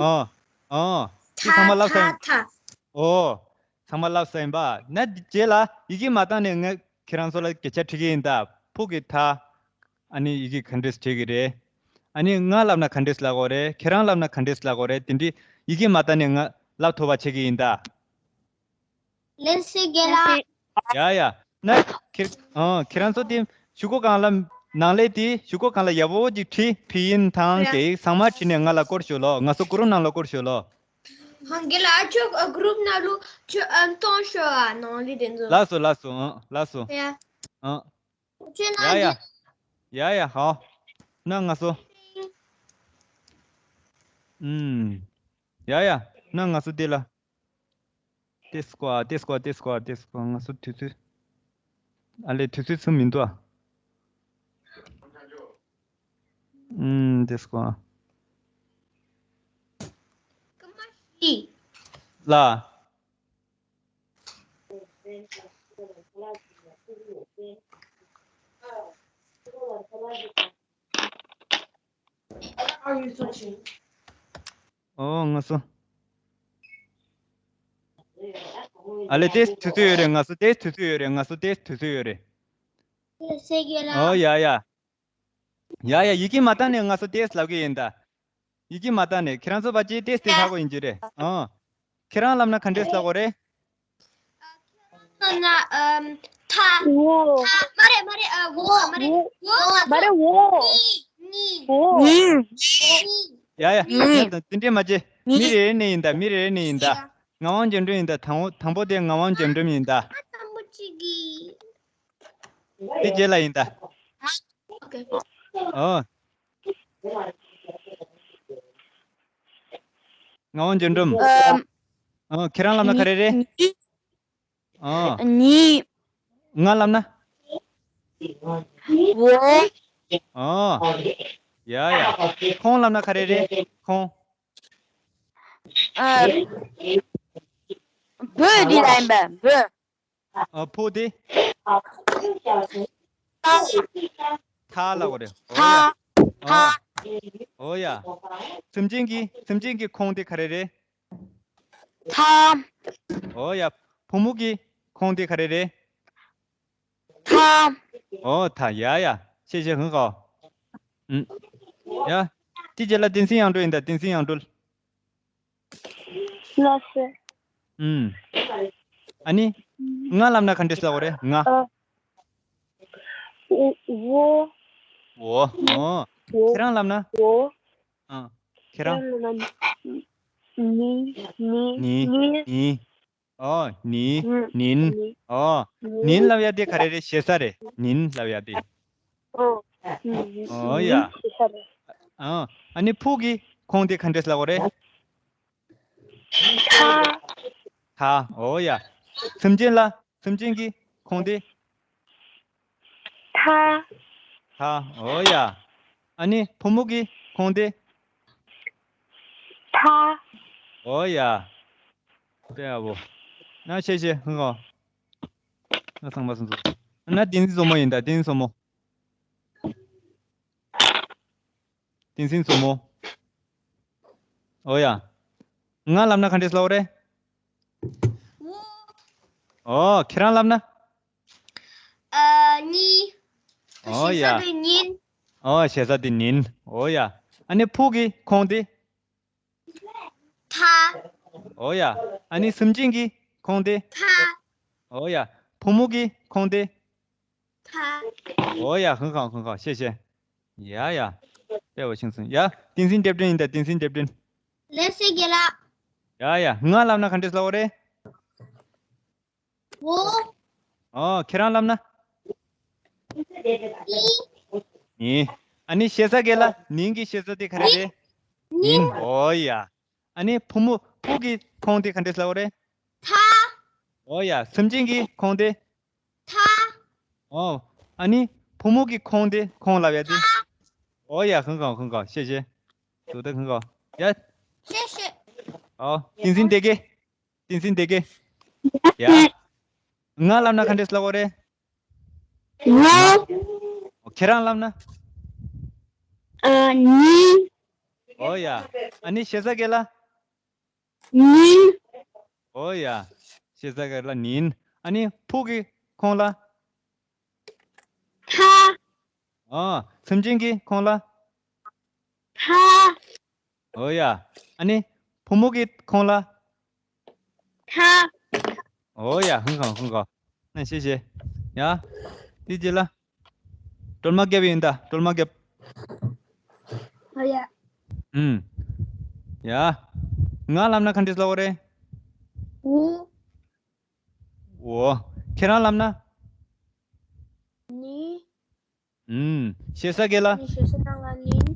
ཨ། ཨ། དེ་ཚང་མ་ལབ་ས་ཡིན། ཨོ། ཚང་མ་ལབ་ས་ཡིན་པ། ན་རྗེས་ལ་ཡི་གེ་མ་བཏང་ནས་ངས་ཁྱེད་རང་ཚོ་ལ་སྐད་ཆ་དྲི་གི་ཡིན་ད། བུ་གི་ད། ཨ་ནི་ཡི་གེ་ག་འདྲས་བྲིས་གི་རེད། ཨ་ནི་ང་ལབ་ན་ག་འདྲས་ལབ་དགོས་རེད། ཁྱེད་རང་ལབ་ན་ག་འདྲས་ལབ་དགོས་རེད། དེ་འདྲི་ཡི་གེ་མ་བལྟས་ནས་ང་ལབ་ཐུབ་པ་བྱེད་ཀྱི་ཡིན་ད། ལེན་སི་གེ་ལ། ཡ་ཡ། ན་ཁྱེད་ཨ་ཁྱེད་རང་ཚོ་དེ་གཞུག་གུ་སྒང་ལ་ནང་ལས་དེ་གཞུག་གུ་སྒང་ལ་ཡག་པོ་ཅིག་བྲིས། ཕི་ཡིན་ཐང་གེ་ཚང་མ་བྲིས་ནས་ང་ལ་སྐོར་ཞུ་ལོ། ང་ཚོ་གུ་རུབ་ནང་ལ་སྐོར་ཞུ་ལོ། ཧང་གེ་ལ་ཨ་ཆོ་གུ་རུབ་ནང་ལུ་ཆོ་ཨན་ཏོང་ཤོ་ཨ་ནང་ལི་དེ་ཚོ། ལགས་སོ་ལགས་སོ། ཨ་ལགས་སོ། ཡ། ཨ། ཡ་ཡ། ཡ་ཡ་ཧའོ། ན་ང་སོ། ཨུམ། ཡ་ཡ། ན་ང་སོ་དེ་ལ། དེ་སྐོར་དེ་སྐོར་དེ་སྐོར་དེ་སྐོར་ང་སོ་དུས་ཚོད། ཨ་ལས་དུས་ཚོད་ཚུན་མི་འདུག་ཨ། ཨུམ། དེ་སྐོར། ལ། ཨོ་ང་སོ། ཨ་ལེ་ཏེས་དུས་ཚོད་ཡོད་རེད། ང་སོ་ཏེས་དུས་ཚོད་ཡོད་རེད། ང་སོ་ཏེས་དུས་ཚོད་ཡོད་རེད། ཨོ་ཡ་ཡ། ཡ་ཡ་ཡི་གེ་མ་བཏང་ནས་ང་སོ་ཏེས་ལབ་གི་ཡིན་ད། ཡི་གེ་མ་བཏང་ནས་ཁྱེད་རང་ཚོ་ཕལ་ཆེར་ཏེས་དེ་ཧ་གོ་ཡིན་གྱི་རེད། ཨ། ཁྱེད་རང་ལབ་ན་ག་འདྲས་ལབ་དགོས་རེད། ཁྱེད་རང་ལབ་ན་ཨམ། ཐ། འོ། ཐ་མ་རེད་མ་རེད། ཨ། འོ་མ་རེད། འོ་མ་རེད། འོ། ནི། ནི། འོ། ནི། ཡ་ཡ། ནི། ཡ་ད་དེ་འདྲས་མ་བྱེད། མི་རེ་རེ་ནས་ཡིན་ད། མི་རེ་རེ་ནས་ཡིན་ད། ངག་དབང་འཇམ་སྒྲོན་ཡིན་ད། དང་པོ་དང་པོ་དེ་ངག་དབང་འཇམ་སྒྲོན་ཡིན་ད། ཨ་དང་པོ་གཅིག་གིས། དེ་རྗེས་ལ་ཡིན་ད། ཨོ། ངག་དབང་འཇམ་སྒྲོན། ཨོ། ཁྱེད་རང་ལབ་ན་ག་རེ་རེད། ཨོ། ནི། ང་ལབ་ན། འོ། ཨོ། ཡ་ཡ། ཁོང་ལབ་ན་ག་རེ་རེད། ཁོང་། ཨ། བོད་འདི་ལ་ཡིན་པ་བོད། ཨ། ཕོ་དེ། ཐ་ལ་བ་རེད། ཐ། ཨོ་ཡ། ཐ། ཨ། ཨོ་ཡ། སེམས་ཅན་གྱི་སེམས་ཅན་གྱི་ཁོངས་དེ་ག་རེ་རེད། ཐ། ཨོ་ཡ། ཕོ་མོ་གི་ཁོངས་དེ་ག་རེ་རེད། ཐ། ཨོ་ཐ། ཡ་ཡ། ཤེས་ཤེས་ཧང་གོ། ཨུམ། ཡ། དེ་རྗེས་ལ་བསྟན་འཛིན་དབྱངས་སྒྲོལ་ཡིན་ད། བསྟན་འཛིན་དབྱངས་སྒྲོལ། ལགས་སོ། ཨུམ། ཨ་ནི། ང་ལབ་ན་ག་འདྲས་ལབ་དགོས་རེད། ང་། ཨ། འོ། འོ། འོ། འོ། འོ། ཁྱེད་རང་ལབ་ན། འོ། ཨ། ཁྱེད་རང་། ཁྱེད་རང་ལབ་ན། ནི། ནི། ནི། ནི། ནི། ཨོ། ནི། ནི། ནིན། ནི། ཨོ། ནི། ནིན་ལབ་ཡ་དེ་ག་རེ་རེད། ཞེ་ས་རེད། ནིན་ལབ་ཡ་དེ། ཨོ། ཨོ་ཡ། ཨོ། ཨ་ནི་ཕུག་གི་ཁོངས་དེ་ག་འདྲས་ལབ་དགོས་རེད། ཐ། ཐ། ཨོ་ཡ། སེམས་ཅན་ལ། སེམས་ཅན་གྱི་ཁོངས་དེ། ཐ། ཐ། ཨོ་ཡ། ཨ་ནི་ཕོ་མོ་གི་ཁོངས་དེ། ཐ། ཨོ་ཡ། དཔེ་ཡག་པོ། ན་ཤེས་ཤེས་ཧང་གོ། ན་ཚང་མ་སོང་ཚོ། ན་བསྟན་འཛིན་བཙུན་མོ་ཡིན་ད། བསྟན་འཛིན་བཙུན་མོ། བསྟན་འཛིན་བཙུན་མོ། ཨོ་ཡ། ང་ལབ་ན་ག་འདྲས་ལབ་དགོས་རེད། འོ། ཨོ། ཁྱེད་རང་ལབ་ན། ཨ། ནི། ཨོ་ཡ། ཞེ་ས་དེ་ཉིན། ཨོ། ཞེ་ས་དེ་ཉིན། ཨོ་ཡ། ཨ་ནི་ཕུག་གི་ཁོངས་དེ། ཐ། ཨོ་ཡ། ཨ་ནི་སེམས་ཅན་གྱི་ཁོངས་དེ། ཐ། ཨོ་ཡ། ཕོ་མོ་གི་ཁོངས་དེ། ཐ། ཨོ་ཡ། ཧང་གོ་ཧང་གོ། ཤེས་ཤེས། ཡ་ཡ། དཔེ་བ་ཤིང་སོང་། ཡ། བསྟན་འཛིན་བདེ་སྒྲོན་ཡིན་ད། བསྟན་འཛིན་བདེ་སྒྲོན། ལགས་སོ་རྒན་ལགས། ཡ་ཡ། ང་ལབ་ན་ག་འདྲས་ལབ་དགོས་རེད། འོ། ཨོ། ཁྱེད་རང་ལབ་ན། ནི། ནི། ཨ་ནི་ཞེ་ས་གི་ལ། ནིན་གྱི་ཞེ་ས་དེ་ག་རེ་རེད། ནིན། ཨོ་ཡ། ཨ་ནི་ཕོ་མོ་ཕུག་གི་ཁོངས་དེ་ག་འདྲས་ལབ་དགོས་རེད། ཐ། ཨོ་ཡ། སེམས་ཅན་གྱི་ཁོངས་དེ། ཐ། ཨོ། ཨ་ནི་ཕོ་མོ་གི་ཁོངས་དེ། ཁོངས་ལབ་ཡ་དེ། ཨོ་ཡ། ཧང་གོ་ཧང་གོ། ཤེས་ཤེས། དུ་ད་ཧང་གོ། ཡ། ཤེས་ཤེས། ཨོ། བསྟན་འཛིན་བདེ་དགེ། བསྟན་འཛིན་བདེ་དགེ། ཡ། ང་ལབ་ན་ག་འདྲས་ལབ་དགོས་རེད། ང་། ཨོ། ཁྱེད་རང་ལབ་ན། ཨ། ནི། ཨོ་ཡ། ཨ་ནི་ཞེ་ས་གི་ལ། ནིན། ཨོ་ཡ། ཞེ་ས་གི་ལ་ནིན། ཨ་ནི་ཕུག་གི་ཁོངས་ལ། ཐ། ཨོ། སེམས་ཅན་གྱི་ཁོངས་ལ། ཐ། ཨོ་ཡ། ཨ་ནི་ཕོ་མོ་གི་ཁོངས་ལ། ཐ། ཨོ་ཡ། ཧང་གོ་ཧང་གོ། ན་ཤེས་ཤེས། ཡ། དེ་རྗེས་ལ། སྒྲོལ་མ་རྒྱལ་ཡིན་ད། སྒྲོལ་མ་རྒྱལ། ཨོ་ཡ། ཨུམ། ཡ། ང་ལབ་ན་ག་འདྲས་ལབ་དགོས་རེད། འོ། འོ། ཁྱེད་རང་ལབ་ན། ནི། ཨུམ། ཞེ་ས་གི་ལ། ནི་ཞེ་ས་ནང་ལ་ནིན།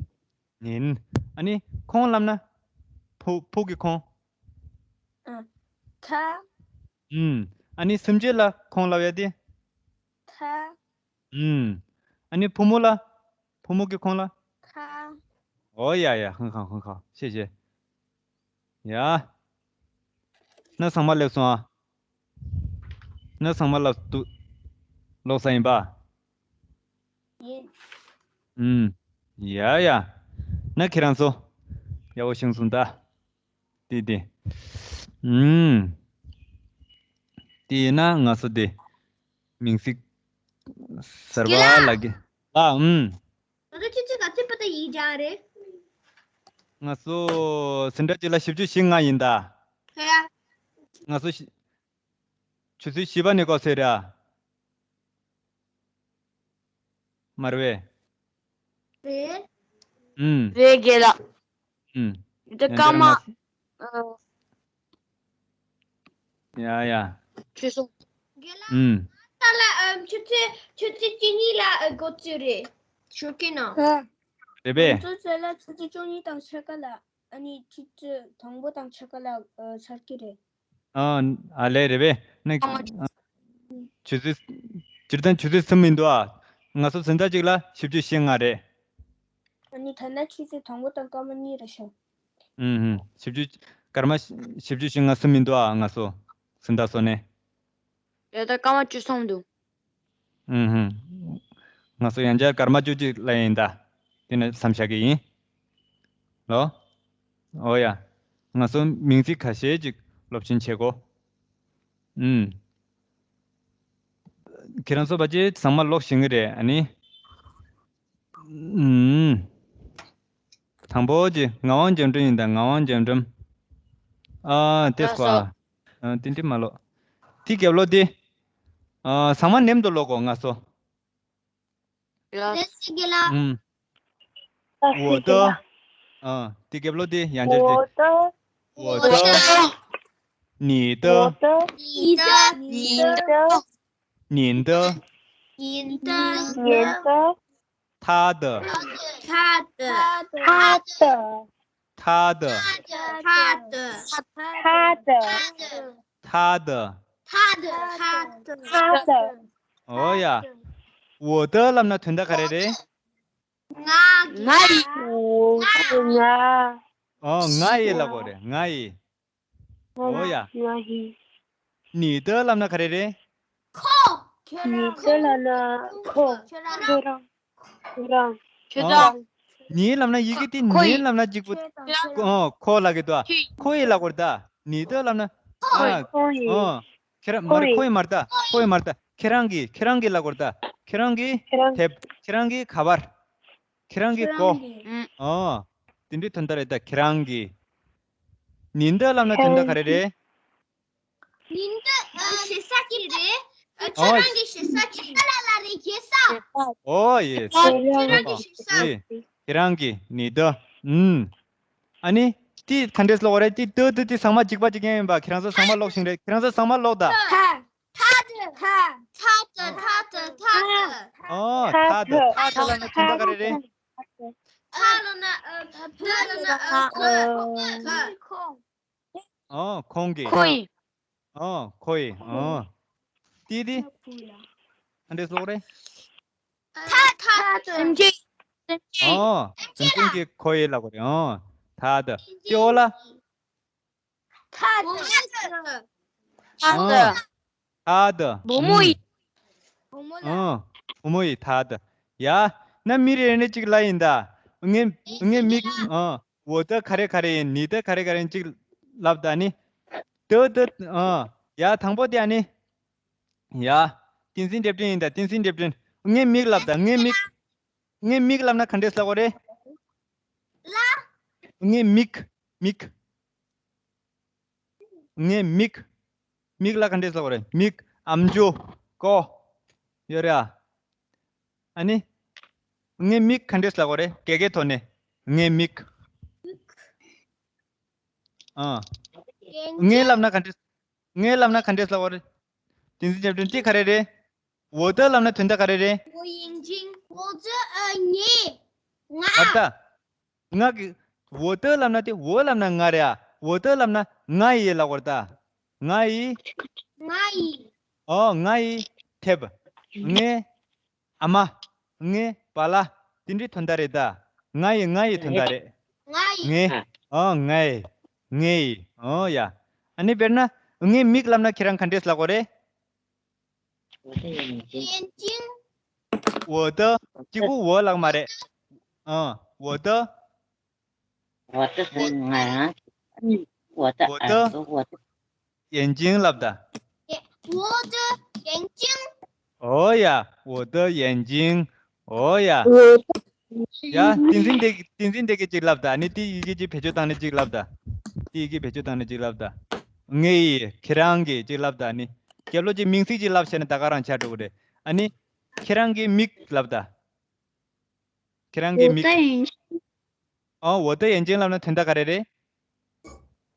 ནིན། ཨ་ནི་ཁོངས་ལབ་ན། ཕུག་ཕུག་གི་ཁོངས། ཨ། ཐ། ཨུམ། ཨ་ནི་སེམས་ཅན་ལ་ཁོངས་ལབ་ཡ་དེ། ཐ། ཨུམ། ཨ་ནི་ཕོ་མོ་ལ། ཕོ་མོ་གི་ཁོངས་ལ། ཐ། ཨོ་ཡ་ཡ། ཧང་གོ་ཧང་གོ། ཤེས་ཤེས། ཡ། ན་ཚང་མ་སླེབས་སོང་ཨ། ན་ཚང་མ་ལ་དུ། ལོག་ས་ཡིན་པ། ཡིན། ཨུམ། ཡ་ཡ། ན་ཁྱེད་རང་ཚོ། ཡག་པོ་བྱུང་སོང་ད། དེ་དེ། ཨུམ། དེ་ཡིན་ན་ང་ཚོ་དེ། མིང་ཚིག་གསར་པ་ལ་གི། ལ། ཨུམ། ད་ལྟ་ཁྱེད་ཚོས་ག་ཚོད་པ་ད་ཡིག་སྦྱངས་རེད། ང་ཚོ་འཛིན་གྲྭ་གཅིག་ལ་བཞི་བཅུ་ཞེ་ལྔ་ཡིན་ད། ཧེ། ང་ཚོ་ཞི། ཆུ་ཚོད་བཞི་པ་ནས་འགོ་ཚུགས་ར། མ་རེད་པས། རེད། ཨུམ། རེད་རྒན་ལགས། ཨུམ། ད་སྐར་མ། ཡང་བསྐྱར་ང་། ཨ། ཡ་ཡ། ཆུ་ཚོད། རྒན་ལགས། ཨུམ། ད་ལ་ཨམ་ཆུ་ཚོད་ཆུ་ཚོད་བཅུ་གཉིས་ལ་ཨ་འགོ་ཚུགས་རེད། ཞོགས་ཀས་ནང་། ཧ། རེད་པས། ང་ཚོ་ཚོད་ལ་ཆུ་ཚོད་བཅུ་གཉིས་དང་ཕྱེད་ཀ་ལ། ཨ་ནི་ཆུ་ཚོད་དང་པོ་དང་ཕྱེད་ཀ་ལ་ཨ་ཚར་གྱི་རེད། ཨ། ཨ་ལས་རེད་པས། ནི། ཨ། ཆུ་ཚོད། སྤྱིར་བཏང་ཆུ་ཚོད་གསུམ་མི་འདུག་ཨ། ང་ཚོ་འཛིན་གྲྭ་གཅིག་ལ་བཞི་བཅུ་ཞེ་ལྔ་རེད། ཨ་ནི་ཐ་ན་ཆུ་ཚོད་དང་པོ་དང་སྐར་མ་གཉིས་རེད་ཤག་ཨུམ་ཧུམ། བཞི་བཅུ། སྐར་མ་བཞི་བཅུ་ཞེ་ལྔ་གསུམ་མི་འདུག་ཨ། ང་ཚོ་འཛིན་གྲྭ་སོ་ནས། ཡ་ད་སྐར་མ་བཅུ་གསུམ་འདུག་ཨུམ་ཧུམ། ང་ཚོ་ཡང་བསྐྱར་སྐར་མ་བཅུ་གཅིག་ལ་ཡིན་ད། དེ་ནས་མཚམས་བཞག་གི་ཡིན། ལོ། ཨོ་ཡ། ང་ཚོ་མིང་ཚིག་ཁ་ཤས་ཅིག་སློབ་ཆེན་བྱེད་གོ། ཨུམ། ཁྱེད་རང་ཚོ་ཕལ་ཆེར་ཚང་མ་ཀློག་ཤེས་ཀྱི་རེད་ཨ་ནི། ཨུམ། དང་པོ་ཅིག་ངག་དབང་འཇམ་དྲལ་ཡིན་ད། ངག་དབང་འཇམ་དྲལ། ཨ་ཏེ་སོ། ཨ་ཏིན་ཏིན་མ་ལོ། ཏི་རྒྱབ་ལོ་ཏི། ཨ་ཚང་མ་མཉམ་དུ་ཀློག་གོ་ང་ཚོ། ཡ། ཨུམ། 我的། ཨ་ཏི་རྒྱབ་ལོ་ཏི་ཡང་བསྐྱར་ཏི། 我的。 我的。 你的。 我的。 你的。 你的。 你的。 你的。 你的。 他的。 他的。 他的。 他的。 他的。 他的。 他的。 他的。 他的。 ཨོ་ཡ། 我的 ལབ་ན་དོན་དག་ག་རེ་རེད། ང་ཡི། ང་ཡི། ང་། ཨོ་ང་ཡི་ལབ་དགོས་རེད། ང་ཡི། ཨོ་ཡ། ང་ཡི། 你的 ལབ་ན་ག་རེ་རེད། ཁོ། 你的 ལབ་ན་ཁོ། ཁྱོད་རང་། ཁྱོད་རང་། ཁྱོད་རང་། ཁྱོད་རང་། 你 ལབ་ན་ཡི་གེ་དེ། 你 ལབ་ན་གཅིག་པུ། ཁོ། ཁོ་ལབ་ཀྱི་འདུག་ཁོ་ཡི་ལབ་དགོས་རེད་ད། 你的 ལབ་ན། ཁོ་ཡི། ཨ། ཁོ་ཡི། ཨ། ཁྱེད་རང་། མ་རེད། ཁོ་ཡི་མ་རེད་ད། ཁོ་ཡི་མ་རེད་ད། ཁྱེད་རང་གི། ཁྱེད་རང་གི་ལབ་དགོས་རེད་ད། ཁྱེད་རང་གི། ཁྱེད་རང་། དེབ། ཁྱེད་རང་གི་ག་པར། ཁྱེད་རང་གི་མགོ། ཨ། དེ་འདྲའི་དོན་དག་རེད་ད། ཁྱེད་རང་གི། 您的 ལབ་ན་དོན་དག་ག་རེ་རེད། 您的། ཨ། ཞེ་ས་ཅིག་རེད། ཨ། ཁྱེད་རང་གི་ཞེ་ས་ཅིག་ལ་ལ་རེད། ཞེ་ས། ཨོ་ཡེ། ཁྱེད་རང་གི་ཞེ་ས། ཨེ། ཁྱེད་རང་གི། 你的། ཨུམ། ཨ་ནི། དེ་ག་འདྲས་ཀློག་རེད། དེ་ཏི་ཏི་ཏི་ཚང་མ་གཅིག་པ་གཅིག་རྐྱང་ཡིན་པ། ཁྱེད་རང་ཚོ་ཚང་མ་ཀློག་ཤེས་རེད། ཁྱེད་རང་ཚོ་ཚང་མ་ཀློག་ད། 他的。 他的。 他的། 他的། 他的། ཨོ། 他的། 他的 ལབ་ན་དོན་དག་ག་རེ་རེད། 他 ལབ་ན། ཨ། 他 ལབ་ན། ཨ། ཁོ། ཁོ། ཨོ། ཁོང་གིས། ཁོ་ཡིས། ཨོ། ཁོ་ཡིས། ཨོ། ཏི་ཏི། ཨ་འདྲས་ཀློག་རེད། 他། 他的། 曾经། 曾经། ཨོ། 曾经གིས་ཁོ་ཡི་ལབ་དགོས་རེད། ཨོ། 他的། ཏི་ཨོ་ལ། 他的། 他的། 他的། བུ་མོ་ཡི། ཨོ། བུ་མོ་ཡི། 他的། ཡ། ན་མི་རེ་རེ་ནས་གཅིག་ལབ་ཡིན་ད། ངས། ངས་མིག་ཨ། 我的 ག་རེ་ག་རེ་ཡིན། 你的 ག་རེ་ག་རེ་ཡིན་གཅིག་ལབ་ད་ནི། 的། 的། ཨ། ཡ། དང་པོ་དེ་ཨ་ནི། ཡ། བསྟན་འཛིན་སྒྲ་སྒྲེང་ཡིན་ད། བསྟན་འཛིན་སྒྲ་སྒྲེང་། ངས་མིག་ལབ་ད། ངས་མིག་ངས་མིག་ལབ་ན་ག་འདྲས་ལབ་དགོས་རེད། ངས་མིག་མིག་ངས་མིག་མིག་ལ་ག་འདྲས་ལབ་དགོས་རེད། མིག་ཨམ་ཅོག་ཀོ། ཡོད་རེད་ཨ། ཨ་ནི། ངས་མིག་ག་འདྲས་ལབ་དགོས་རེད། སྐད་སྐད་ཐོག་ནས། ངས་མིག་ཨ། ངས་ལབ་ན་ག་འདྲས། ངས་ལབ་ན་ག་འདྲས་ལབ་དགོས་རེད། བསྟན་འཛིན་སྒྲ་སྒྲེང་། དེ་ག་རེ་རེད། 我的 ལབ་ན་དོན་དག་ག་རེ་རེད། 我眼睛། 我的། ཨ། ངའི། ང་། ང་ད། ང་གི། 我的 ལབ་ན་དེ། 我 ལབ་ན་ང་རེད་ཨ། 我的 ལབ་ན་ང་ཡི་ལབ་དགོས་རེད་ད། ང་ཡི། ང་ཡི། ཨོ། ང་ཡི་དེབ། ངའི་ཨ་མ། ངའི་པཱ་ལགས། དེ་འདྲའི་དོན་དག་རེད་ད། ང་ཡི། ང་ཡི་དོན་དག་རེད། ང་ཡི། ངའི། ཨོ། ང་ཡི། ངའི། ཨོ་ཡ། ཨ་ནི་དཔེར་ན། ངའི་མིག་ལབ་ན་ཁྱེད་རང་ག་འདྲས་ལབ་དགོས་རེད། 我的眼睛། 眼睛། 我的། གཅིག་པུ་我 ལབ་མ་རེད། ཨ། 我的། 我的 ང་རང་། 我的 我的 ཨ། 我的 眼睛 ལབ་ད། 我的眼睛། 哦呀，我的眼睛། 哦呀། 我的 ཡ། བསྟན་འཛིན་སྒྲ། བསྟན་འཛིན་སྒྲ་སྒྲེང་གཅིག་ལབ་ད། ཨ་ནི་དེ་ཡི་གེ་གཅིག་བེད་སྤྱོད་བཏང་ནས་གཅིག་ལབ་ད། དེ་ཡི་གེ་བེད་སྤྱོད་བཏང་ནས་གཅིག་ལབ་ད། ངའི། ཁྱེད་རང་གི་གཅིག་ལབ་ད། ཨ་ནི་རྒྱབ་ལོགས་ཀྱི་མིང་ཚིག་གཅིག་ལབ་བྱས་ན་ད་ག་རང་ཆགས་འགྲོ་གི་རེད། ཨ་ནི་ཁྱེད་རང་གི་མིག་ལབ་ད། ཁྱེད་རང་གི་མིག 我的眼睛། ཨོ། 我的眼睛 ལབ་ན་དོན་དག་ག་རེ་རེད།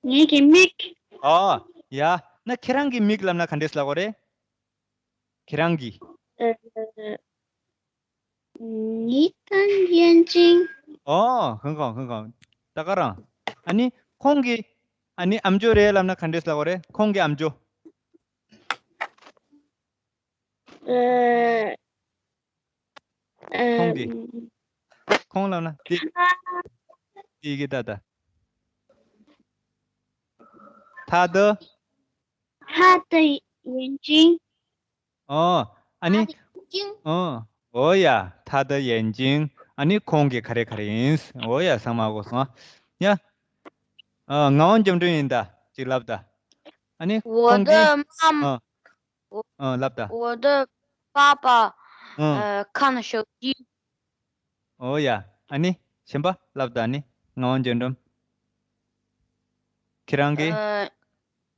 ངའི་གི་མིག་ཨོ། ཡ། ན་ཁྱེད་རང་གི་མིག་ལབ་ན་ག་འདྲས་ལབ་དགོས་རེད། ཁྱེད་རང་གི། 呃， 你的眼睛། ཨོ། 很好，很好། ད་ག་རང་། ཨ་ནི་ཁོང་གི། ཨ་ནི་ཨམ་ཅོག་རེད་ལབ་ན་ག་འདྲས་ལབ་དགོས་རེད། ཁོང་གི་ཨམ་ཅོག 呃， ཁོང་གི། 嗯， ཁོང་ལབ་ན་དེ། 他། དེ་གི་ད་ད། 他的། 他的眼睛། ཨོ། ཨ་ནི། 他的眼睛། ཨོ། 哦呀，他的眼睛། ཨ་ནི་ཁོང་གི་ག་རེ་ག་རེ་ཡིན། 哦呀། ཚང་མ་གོ་སོང་ཨ། ཡ། ཨ། ངག་དབང་འཇམ་སྒྲོན་ཡིན་ད། ཅིག་ལབ་ད། ཨ་ནི་ཁོང་གིས། 我的妈妈 ཨ། ཨ། ལབ་ད། 我的爸爸 ཨ། 呃，看手机。 ཨོ་ཡ། ཨ་ནི་གཞན་པ་ལབ་ད། ཨ་ནི་ངག་དབང་འཇམ་སྒྲོན། ཁྱེད་རང་གིས། 呃，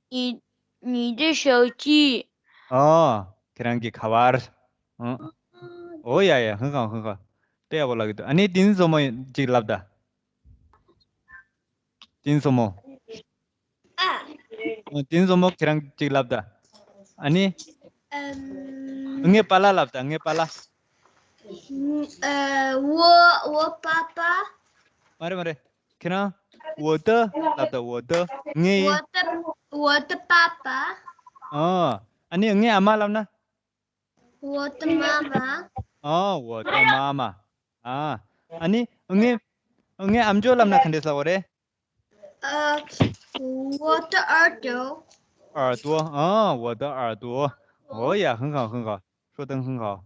你你的手机。 ཨོ། ཁྱེད་རང་གི་ཁ་པར། ཨོ། ཨོ་ཡ་ཡ། ཧང་ཧང་ཧང་ཧང་། དཔེ་ཡག་པོ་ལབ་ཀྱི་འདུག་ཨ་ནི་དེ་ནི་བཟོ་མོ་ཅིག་ལབ་ད། དེ་ནི་བཟོ་མོ། ཨ། ཨོ། དེ་ནི་བཟོ་མོ་ཁྱེད་རང་ཅིག་ལབ་ད། ཨ་ནི། ཨམ། ངའི་པཱ་ལགས་ལབ་ད། ངའི་པཱ་ལགས། 嗯，呃，我我爸爸。 མ་རེད་མ་རེད། ཁྱེད་རང་། 我的 ལབ་ད། 我的། ངའི། 我的我的爸爸。 ཨ། ཨ་ནི་ངའི་ཨ་མ་ལབ་ན། 我的妈妈。 ཨ། 我的妈妈། ཨ། ཨ་ནི་ངའི་ངའི་ཨམ་ཅོག་ལབ་ན་ག་འདྲས་ལབ་དགོས་རེད། 呃，我的耳朵。 耳朵། ཨ། 我的耳朵། ཨོ་ཡ། 很好很好。说得很好。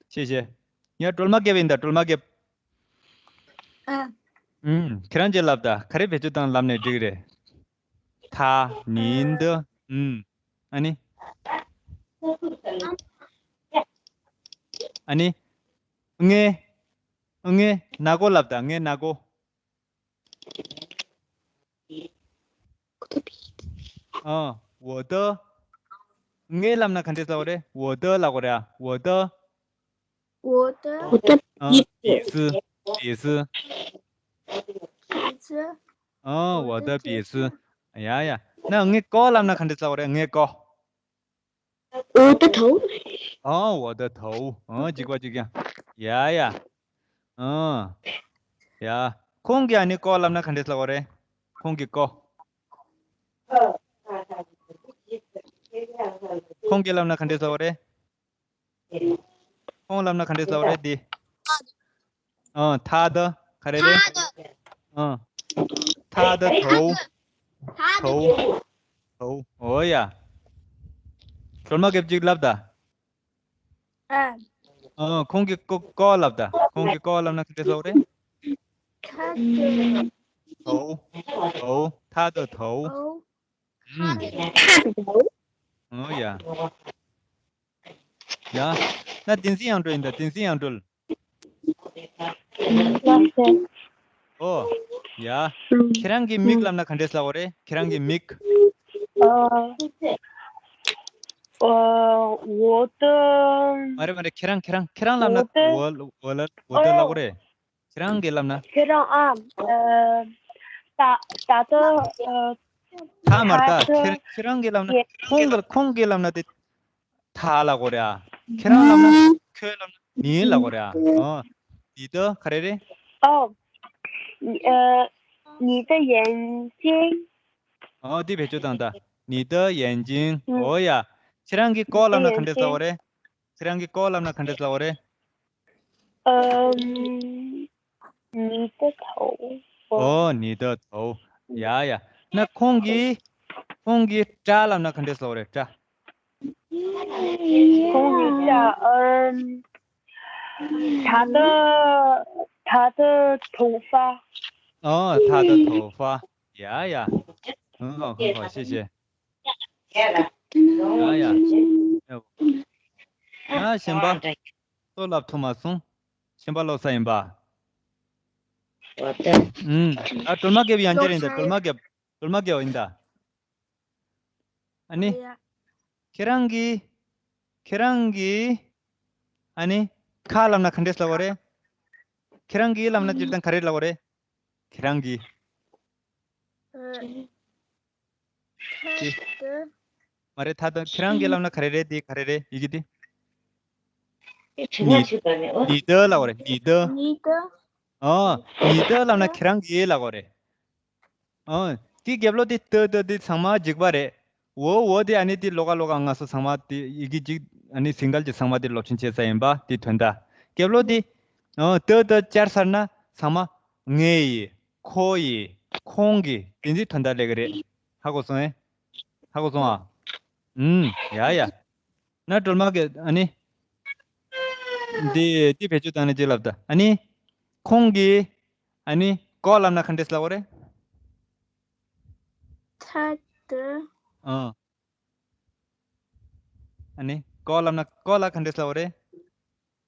谢谢། ཡ། སྒྲོལ་མ་རྒྱལ་ཡིན་ད། སྒྲོལ་མ་རྒྱལ། ཨ། ཨུམ། ཁྱེད་རང་ཅིག་ལབ་ད། ག་རེ་བེད་སྤྱོད་བཏང་ལབ་ནས་འགྲིག་རེད། 他། 您的། ཨུམ། ཨ་ནི། ཨ་ནི། ངའི། ངའི་ནག་པོ་ལབ་ད། ངའི་ནག་པོ། ཨ། 我的། ངའི་ལབ་ན་ག་འདྲས་ལབ་དགོས་རེད། 我的 ལབ་དགོས་རེད་ཨ། 我的། 我的 ཨ། 笔子། 笔子། 笔子། ཨ། 我的笔子། ཡ་ཡ། ན་ངའི་ཀོ་ལབ་ན་ག་འདྲས་ལབ་དགོས་རེད། ངའི་ཀོ། 我的头。 ཨ། 我的头། ཨ། གཅིག་པ་གཅིག་རྐྱང་། ཡ་ཡ། ཨ། ཡ། ཁོང་གི་ཨ་ནི་ཀོ་ལབ་ན་ག་འདྲས་ལབ་དགོས་རེད། ཁོང་གི་ཀོ། ཁོང་གི་ལབ་ན་ག་འདྲས་ལབ་དགོས་རེད། ཁོང་ལབ་ན་ག་འདྲས་ལབ་དགོས་རེད། འདི། ཨ། 他的། ག་རེ་རེད། ཨ། 他的头། 头། 头། ཨོ་ཡ། སྒྲོལ་མ་རྒྱལ་གཅིག་ལབ་ད། ཨ། ཨ། ཁོང་གི་ཀོ་ཀོ་ལབ་ད། ཁོང་གི་ཀོ་ལབ་ན་ག་འདྲས་ལབ་དགོས་རེད། 他的། 头། 头། 他的头། 头。 ཨུམ། 他的头། ཨོ་ཡ། ཡ། ན་བསྟན་འཛིན་དབྱངས་སྒྲོལ་ཡིན་ད། བསྟན་འཛིན་དབྱངས་སྒྲོལ། ཨོ། ཡ། ཁྱེད་རང་གི་མིག་ལབ་ན་ག་འདྲས་ལབ་དགོས་རེད། ཁྱེད་རང་གི་མིག། ཨ། ཨ། 我的། མ་རེད་མ་རེད། ཁྱེད་རང་ཁྱེད་རང་ཁྱེད་རང་ལབ་ན། 我的། 我我ལ་我的 ལབ་དགོས་རེད། ཁྱེད་རང་གི་ལབ་ན། ཁྱེད་རང་ཨ། ཨ། ད་ད་ལྟ། ཨ། ད་མ་རེད་ད། ད་ལྟ། ཁྱེད་ཁྱེད་རང་གི་ལབ་ན། ཁྱེད་ཁོང་གི་ཁོང་གི་ལབ་ན་དེ། ད་ལབ་དགོས་རེད་ཨ། ཁྱེད་རང་ལབ་ན། ཁྱོད་ལབ་ན། 你 ལབ་དགོས་རེད་ཨ། ཨོ། 你的། ག་རེ་རེད། 哦། 呃། 你的眼睛། ཨོ། དེ་བེད་སྤྱོད་བཏང་ད། 你的眼睛། ཨོ་ཡ། ཁྱེད་རང་གི་ཀོ་ལབ་ན་ག་འདྲས་ལབ་དགོས་རེད། ཁྱེད་རང་གི་ཀོ་ལབ་ན་ག་འདྲས་ལབ་དགོས་རེད། ཨམ། 你的头། ཨོ། 你的头། ཡ་ཡ། ན་ཁོང་གིས། ཁོང་གིས་སྐྲ་ལབ་ན་ག་འདྲས་ལབ་དགོས་རེད། སྐྲ། ཁོང་གིས་སྐྲ། ཨམ། 他的他的头发། ཨོ། 他的头发། ཡ་ཡ། 很好很好，谢谢。 ཡ་ཡ། ཡ། ཡ་གཞན་པ། ཏོ་ལབ་ཐུབ་མ་སོང་། གཞན་པ་ལོ་ས་ཡིན་པ། ཨུམ། ཨ། སྒྲོལ་མ་རྒྱལ་ཡང་བསྐྱར་ཡིན་ད། སྒྲོལ་མ་རྒྱལ། སྒྲོལ་མ་རྒྱལ་ཡིན་ད། ཨ་ནི། ཁྱེད་རང་གིས། ཁྱེད་རང་གིས། ཨ་ནི། ཁ་ལབ་ན་ག་འདྲས་ལབ་དགོས་རེད། ཁྱེད་རང་གིས་ལབ་ན་སྤྱིར་བཏང་ག་རེ་ལབ་དགོས་རེད། ཁྱེད་རང་གིས། ཨ། ཁྱེད། མ་རེད། ད་ལྟ་ཁྱེད་རང་གིས་ལབ་ན་ག་རེ་རེད། དེ་ག་རེ་རེད། ཡི་གེ་དེ། 你། 你的 ལབ་དགོས་རེད། 你的། 你的། ཨོ། 你的 ལབ་ན་ཁྱེད་རང་གིས་ལབ་དགོས་རེད། ཨོ། དེ་རྒྱབ་ལོགས་དེ་ཏ་ཏ་དེ་ཚང་མ་འཇིགས་པ་རེད། འོ་འོ་དེ་ཨ་ནི་དེ་ལོགས་ཀ་ལོགས་ཀ་ང་ཚོ་ཚང་མ་དེ་ཡི་གེ་གཅིག་ཨ་ནི་སིང་གལ་གྱི་ཚང་མ་དེ་སློབ་ཚན་བྱེད་ས་ཡིན་པ་དེ་དོན་དག་རྒྱབ་ལོགས་དེ། ཨོ། ཏ་ཏ་བཅར་ཚར་ན་ཚང་མ་ངའི་ཡི། ཁོ་ཡི། ཁོང་གི། དེ་འདི་དོན་དག་ལས་ཀྱི་རེད། ཧ་གོ་སོང་ཨེ། ཧ་གོ་སོང་ཨ། ཨུམ། ཡ་ཡ། ན་སྒྲོལ་མ་གི་ཨ་ནི། འདི་འདི་བེད་སྤྱོད་བཏང་ནས་ཅིག་ལབ་ད། ཨ་ནི། ཁོང་གིས། ཨ་ནི། ཀོ་ལབ་ན་ག་འདྲས་ལབ་དགོས་རེད། ཐ་ད། ཨ། ཨ་ནི་ཀོ་ལབ་ན་ཀོ་ལ་ག་འདྲས་ལབ་དགོས་རེད།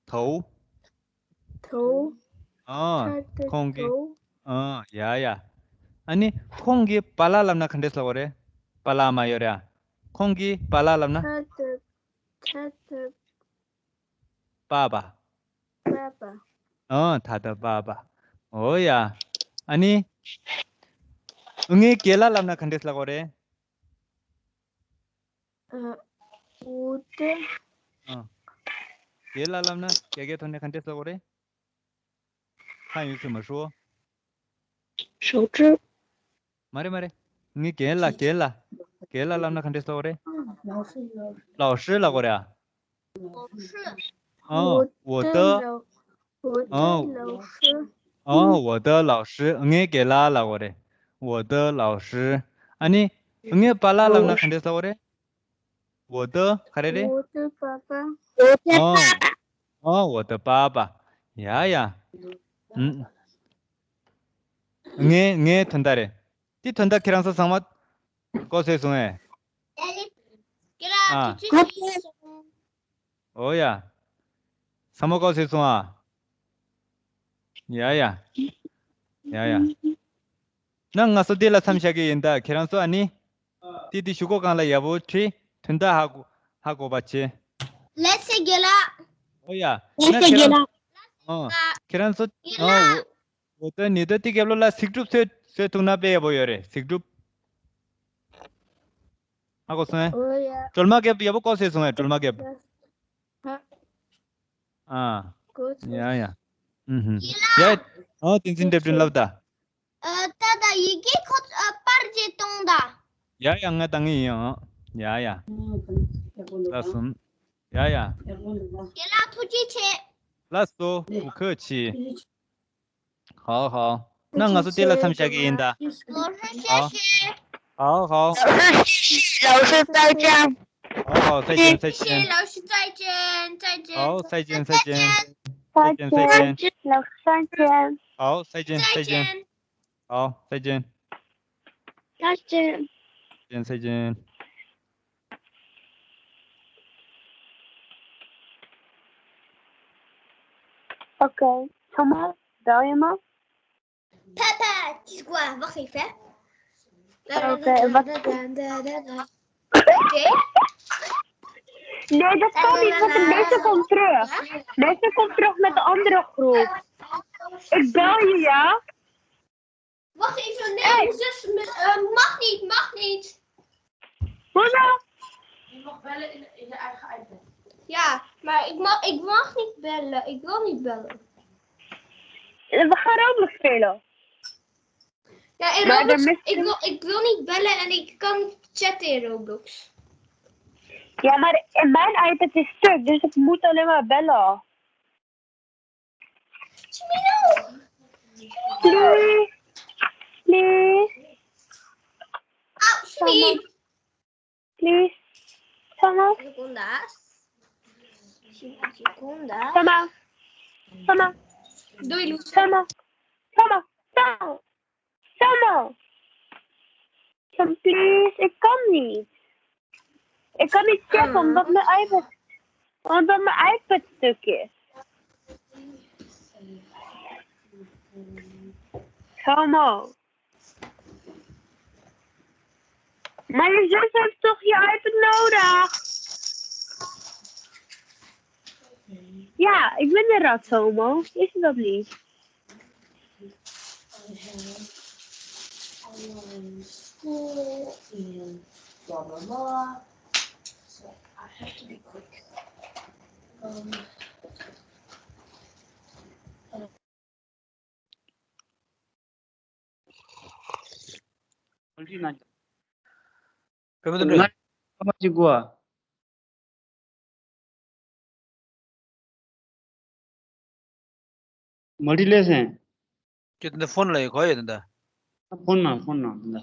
དའོ། དའོ། ཨ། ཐ་ད་ཁོང་གིས། དའོ། ཨ། ཡ་ཡ། ཨ་ནི་ཁོང་གིས་པཱ་ལགས་ལབ་ན་ག་འདྲས་ལབ་དགོས་རེད། པཱ་ལགས་མ་ཡོད་རེད་ཨ། ཁོང་གིས་པཱ་ལགས་ལབ་ན། ཐ་ད། ཐ་ད། པཱ་པཱ། པཱ་པཱ། ཨ། ཐ་ད་པཱ་པཱ། འོ་ཡ། ཨ་ནི། ངའི་རྒན་ལགས་ལབ་ན་ག་འདྲས་ལབ་དགོས་རེད། ཨ། འོ་ད། ཨ། རྒན་ལགས་ལབ་ན་རྒྱ་སྐད་ཐོག་ནས་ག་འདྲས་ལབ་དགོས་རེད། ཁ་ཡོད་ཚོད་མ་ཧྲུའོ། ཧྲོ་ཀྲི། མ་རེད་མ་རེད། ངའི་རྒན་ལགས་རྒན་ལགས། རྒན་ལགས་ལབ་ན་ག་འདྲས་ལབ་དགོས་རེད། ལའོ་ཧྲི་ལབ་དགོས་རེད་ཨ། ཨ། 我的། 我的老师། ཨ། 我的老师། ངའི་རྒན་ལགས་ལབ་དགོས་རེད། 我的老师། ཨ་ནི། ངའི་པཱ་ལགས་ལབ་ན་ག་འདྲས་ལབ་དགོས་རེད། 我的། ག་རེ་རེད། 我的爸爸。 ཨ། ཨ། 我的爸爸། ཡ་ཡ། ཨུམ། ངའི་ངའི་དོན་དག་རེད། དེ་དོན་དག་ཁྱེད་རང་ཚོ་ཚང་མ་གོ་ཚོད་སོང་ངས། ཨ། འོ་ཡ། ཚང་མ་གོ་ཚོད་སོང་ཨ། ཡ་ཡ། ཡ་ཡ། ན་ང་ཚོ་འདི་ལ་མཚམས་བཞག་གི་ཡིན་ད། ཁྱེད་རང་ཚོ་ཨ་ནི། དེ་དེ་གཞུག་གུ་སྒང་ལ་ཡག་པོ་བྲིས། དོན་དག་ཧ་གོ་ཧ་གོ་བ་བྱེད། ལེགས་སེ་རྒན་ལགས། ཨོ་ཡ། ལེགས་སེ་རྒན་ལགས། ཨོ། ཁྱེད་རང་ཚོ། རྒན་ལགས། ཨོ། འོ་ད་ནི་ད་དེ་རྒྱབ་ལོགས་ལ་གཟིགས་སྒྲུབ་བཟོས་བཟོས་ཐུབ་ན་དཔེ་ཡག་པོ་ཡོད་རེད། གཟིགས་སྒྲུབ། ཧ་གོ་སོང་ངས། ཨོ་ཡ། སྒྲོལ་མ་རྒྱབ་ཡག་པོ་བཀོད་བཟོས་སོང་ངས། སྒྲོལ་མ་རྒྱབ། ཧ། ཨ། གོ་སོང་། ཡ་ཡ། ཨུ་ཧུམ། ཡ། ཨོ་བསྟན་འཛིན་འདེབས་སྒྲོན་ལབ་ད། ཨ། ད་ད་ཡི་གེ་ཁོ་ཨ་པར་རྗེས་གཏོང་ད། ཡ་ཡ་ང་བཏང་ངེས་ཡིན་ཨང་། ཡ་ཡ། ལགས་སོ། ཡ་ཡ། རྒན་ལགས་ཐུགས་རྗེ་ཆེ། ལགས་སོ། བུ་ཁ་ཆེ། ཧའོ་ཧའོ། ན་ང་ཚོ་དེ་ལ་མཚམས་བཞག་གི་ཡིན་ད། 老师谢谢。 ཧའོ་ཧའོ། 老师再见。 ཧའོ་ཧའོ། 再见再见། 谢谢老师，再见，再见。 ཧའོ། 再见再见། 再见再见། 老师再见。 ཧའོ། 再见再见། 再见。 ཨའོ། 再见། 再见། 再见再见། ཨོ་ཁེ། ཚང་མ་འདྲ་ཡོད་མ། ཕ་ཕ། དེ་སྐུ་ཨ་བག་ཧེ་ཕེ། ཨོ་ཁེ་བག་ཧེ། Nee, dat kan niet, want de lessen komt terug. Lessen komt terug met de andere groep. Ik bel je, ja? Wacht even, nee, hey. Zus, me- eh, mag niet, mag niet. Hoezo? Je mag bellen in, in je eigen iPad. Ja, maar ik mag, ik mag niet bellen. Ik wil niet bellen. We gaan Roblox spelen. Ja, in Roblox, ik wil, ik wil niet bellen en ik kan niet chatten in Roblox. Ja, maar in mijn iPad is stuk, dus ik moet alleen maar bellen. Chimino! Please. Please. Au, Chimino! Please. Tama. Segundas. Segundas. Tama. Tama. Dois luces. Tama. Tama. Tama. Tama. Sam, please, ik kan niet. Ik kan niet checken omdat mijn iPad, omdat mijn iPad stuk is. Tama. Maar je zus heeft toch je iPad nodig? Ja, ik ben er al, Tomo. Is dat niet? Online school and blah blah blah. So I have to be quick. Um, མལ་ཊི་ལེ་སན། ཁྱོད་འདི་ཕོན་ལ་ཡོད་གོ་ཡོད་འདི། ཕོན་ནང་ཕོན་ནང་འདི།